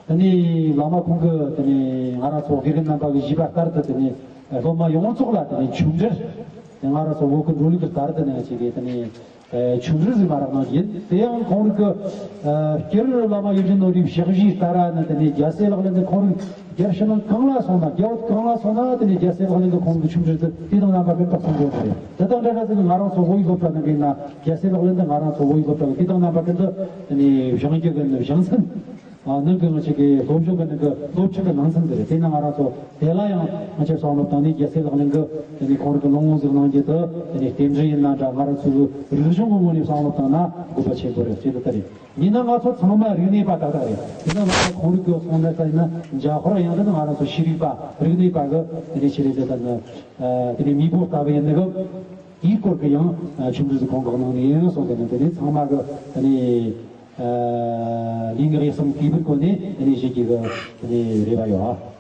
དེ་ནས་བླ་མ་ཁོང་གི་དེ་ནས་ང་རང་ཚོ་དགེ་རྒན་རྣམ་པ་གི་བཞེད་པ་ལྟར་དུ་དེ་ནས་སློབ་མ་ཡོངས་རྫོགས་ལ་དེ་ནས་ཆོས་འབྲེལ། དེ་ང་རང་ཚོ་བོད་ཀྱི་འགྲོ་ལུགས་ཀྱི་ལྟར་དུ་ནས་ཅིག་གི་དེ་ནས་ཨ། ཆོས་འབྲེལ་ཟིག་མ་རག་ནང་ཡིན། དེ་ཡང་ཁོང་རང་གི། ཨ། སྐྱེས་རབས་བླ་མ་ཡིད་བཞིན་ནོར་བུའི་ཕྱག་བཞེས་ལྟར་ནི་དེ་ནས་རྒྱལ་སྲས་ལག་ལེན་དུ་ཁོང་རང་རྒྱལ་ཕྱི་ནང་གང་ལ་སོང་ན། རྒྱལ་བ་གང་ལ་སོང་ན་དེ་ནས་རྒྱལ་སྲས་ལག་ལེན་དུ་ཁོང་གི་ཆོས་འབྲེལ་དུ་དེ་དང་རྣམ་པ་ཀུན་ཏུ་གསུང་དགོས་པ་རེད། དེ་དང་འདྲ་འདྲ་ཟིག་ང་རང་ཚོ་བོད་ཡིག་སློབ་གྲྭ་ནང་གི་ན་རྒྱལ་སྲས་ལག་ལེན་དུ་ང་རང་ཚོ་བོད་ཡིག་སློབ་གྲྭ་གི་དེ་དང་རྣམ་པ་ཀུན་ཏུ་དེ་ནས་སྦྱང་རྒྱུ་གི་ནི་སྦྱང་ཚན། ཨ། ནང་གི་ང་ཆ་གི་སློབ་སྦྱོང་གི་ནང་གི་སློབ་ཁྲིད་ཀྱི་ནང་ཚན་འདི་རེད། དེ་ན་ང་རང་ཚོ་དེ་ལ་ཡང་ང་ཆ་བསམ་བློ་བཏང་ནས་རྒྱལ་སྲས་ལག་ལེན་གྱི་དེ་ནས་ཁོང་རང་གི་ལུང་ཟིག་གནང་རྒྱུ་དེ། དེ་ནས་རྟེན་འབྲེལ་ཡིན་ན་འདྲ། ང་རང་ཚོའི་རིག་གཞུང་གི་ངོས་ནས་བསམ་བློ་བཏང་ན་དགོས་པ་ཆེན་པོ་རེད་ཅེས་དེ་ལྟ་རེད། ཡིན་ན་ང་ཚོ་ཚང་མ་རིག་གནས་པ་ད་ལྟ་རེད། དེ་ན་ང་ཚོ་ཁོང་རང་གི་ཚོང་ལས་ས་ཡིན་ན་འཇའ་ཧོར། ཡང་དེ་ན་ང་རང་ཚོ་ཤེས་རིག་པ་རིག་གནས་པ་གི་དེ་ནས་ཆེད་ལས་དེ་ལྟ་ན། ཨ། དེ་ནས་མི་བོ་ལྟ་བུ་ཡིན་ནི་གི། དེའི་སྐོར་གྱི་ཡང་ཆུང་དུས་སུ་ཁོང་གི་ནང་ནས་ཡང་གསུང་གི་ནི་དེ་ནས་ཚང་མ་གི་དེ་ནས། ཨ། ལུས་ངག་ཡིད་གསུམ་གུས་པར་བསྐོར་ནས་དེ་ནས་བཞུགས་རྒྱུ་གི་དེ་ནས་རེ་བ་ཡོད།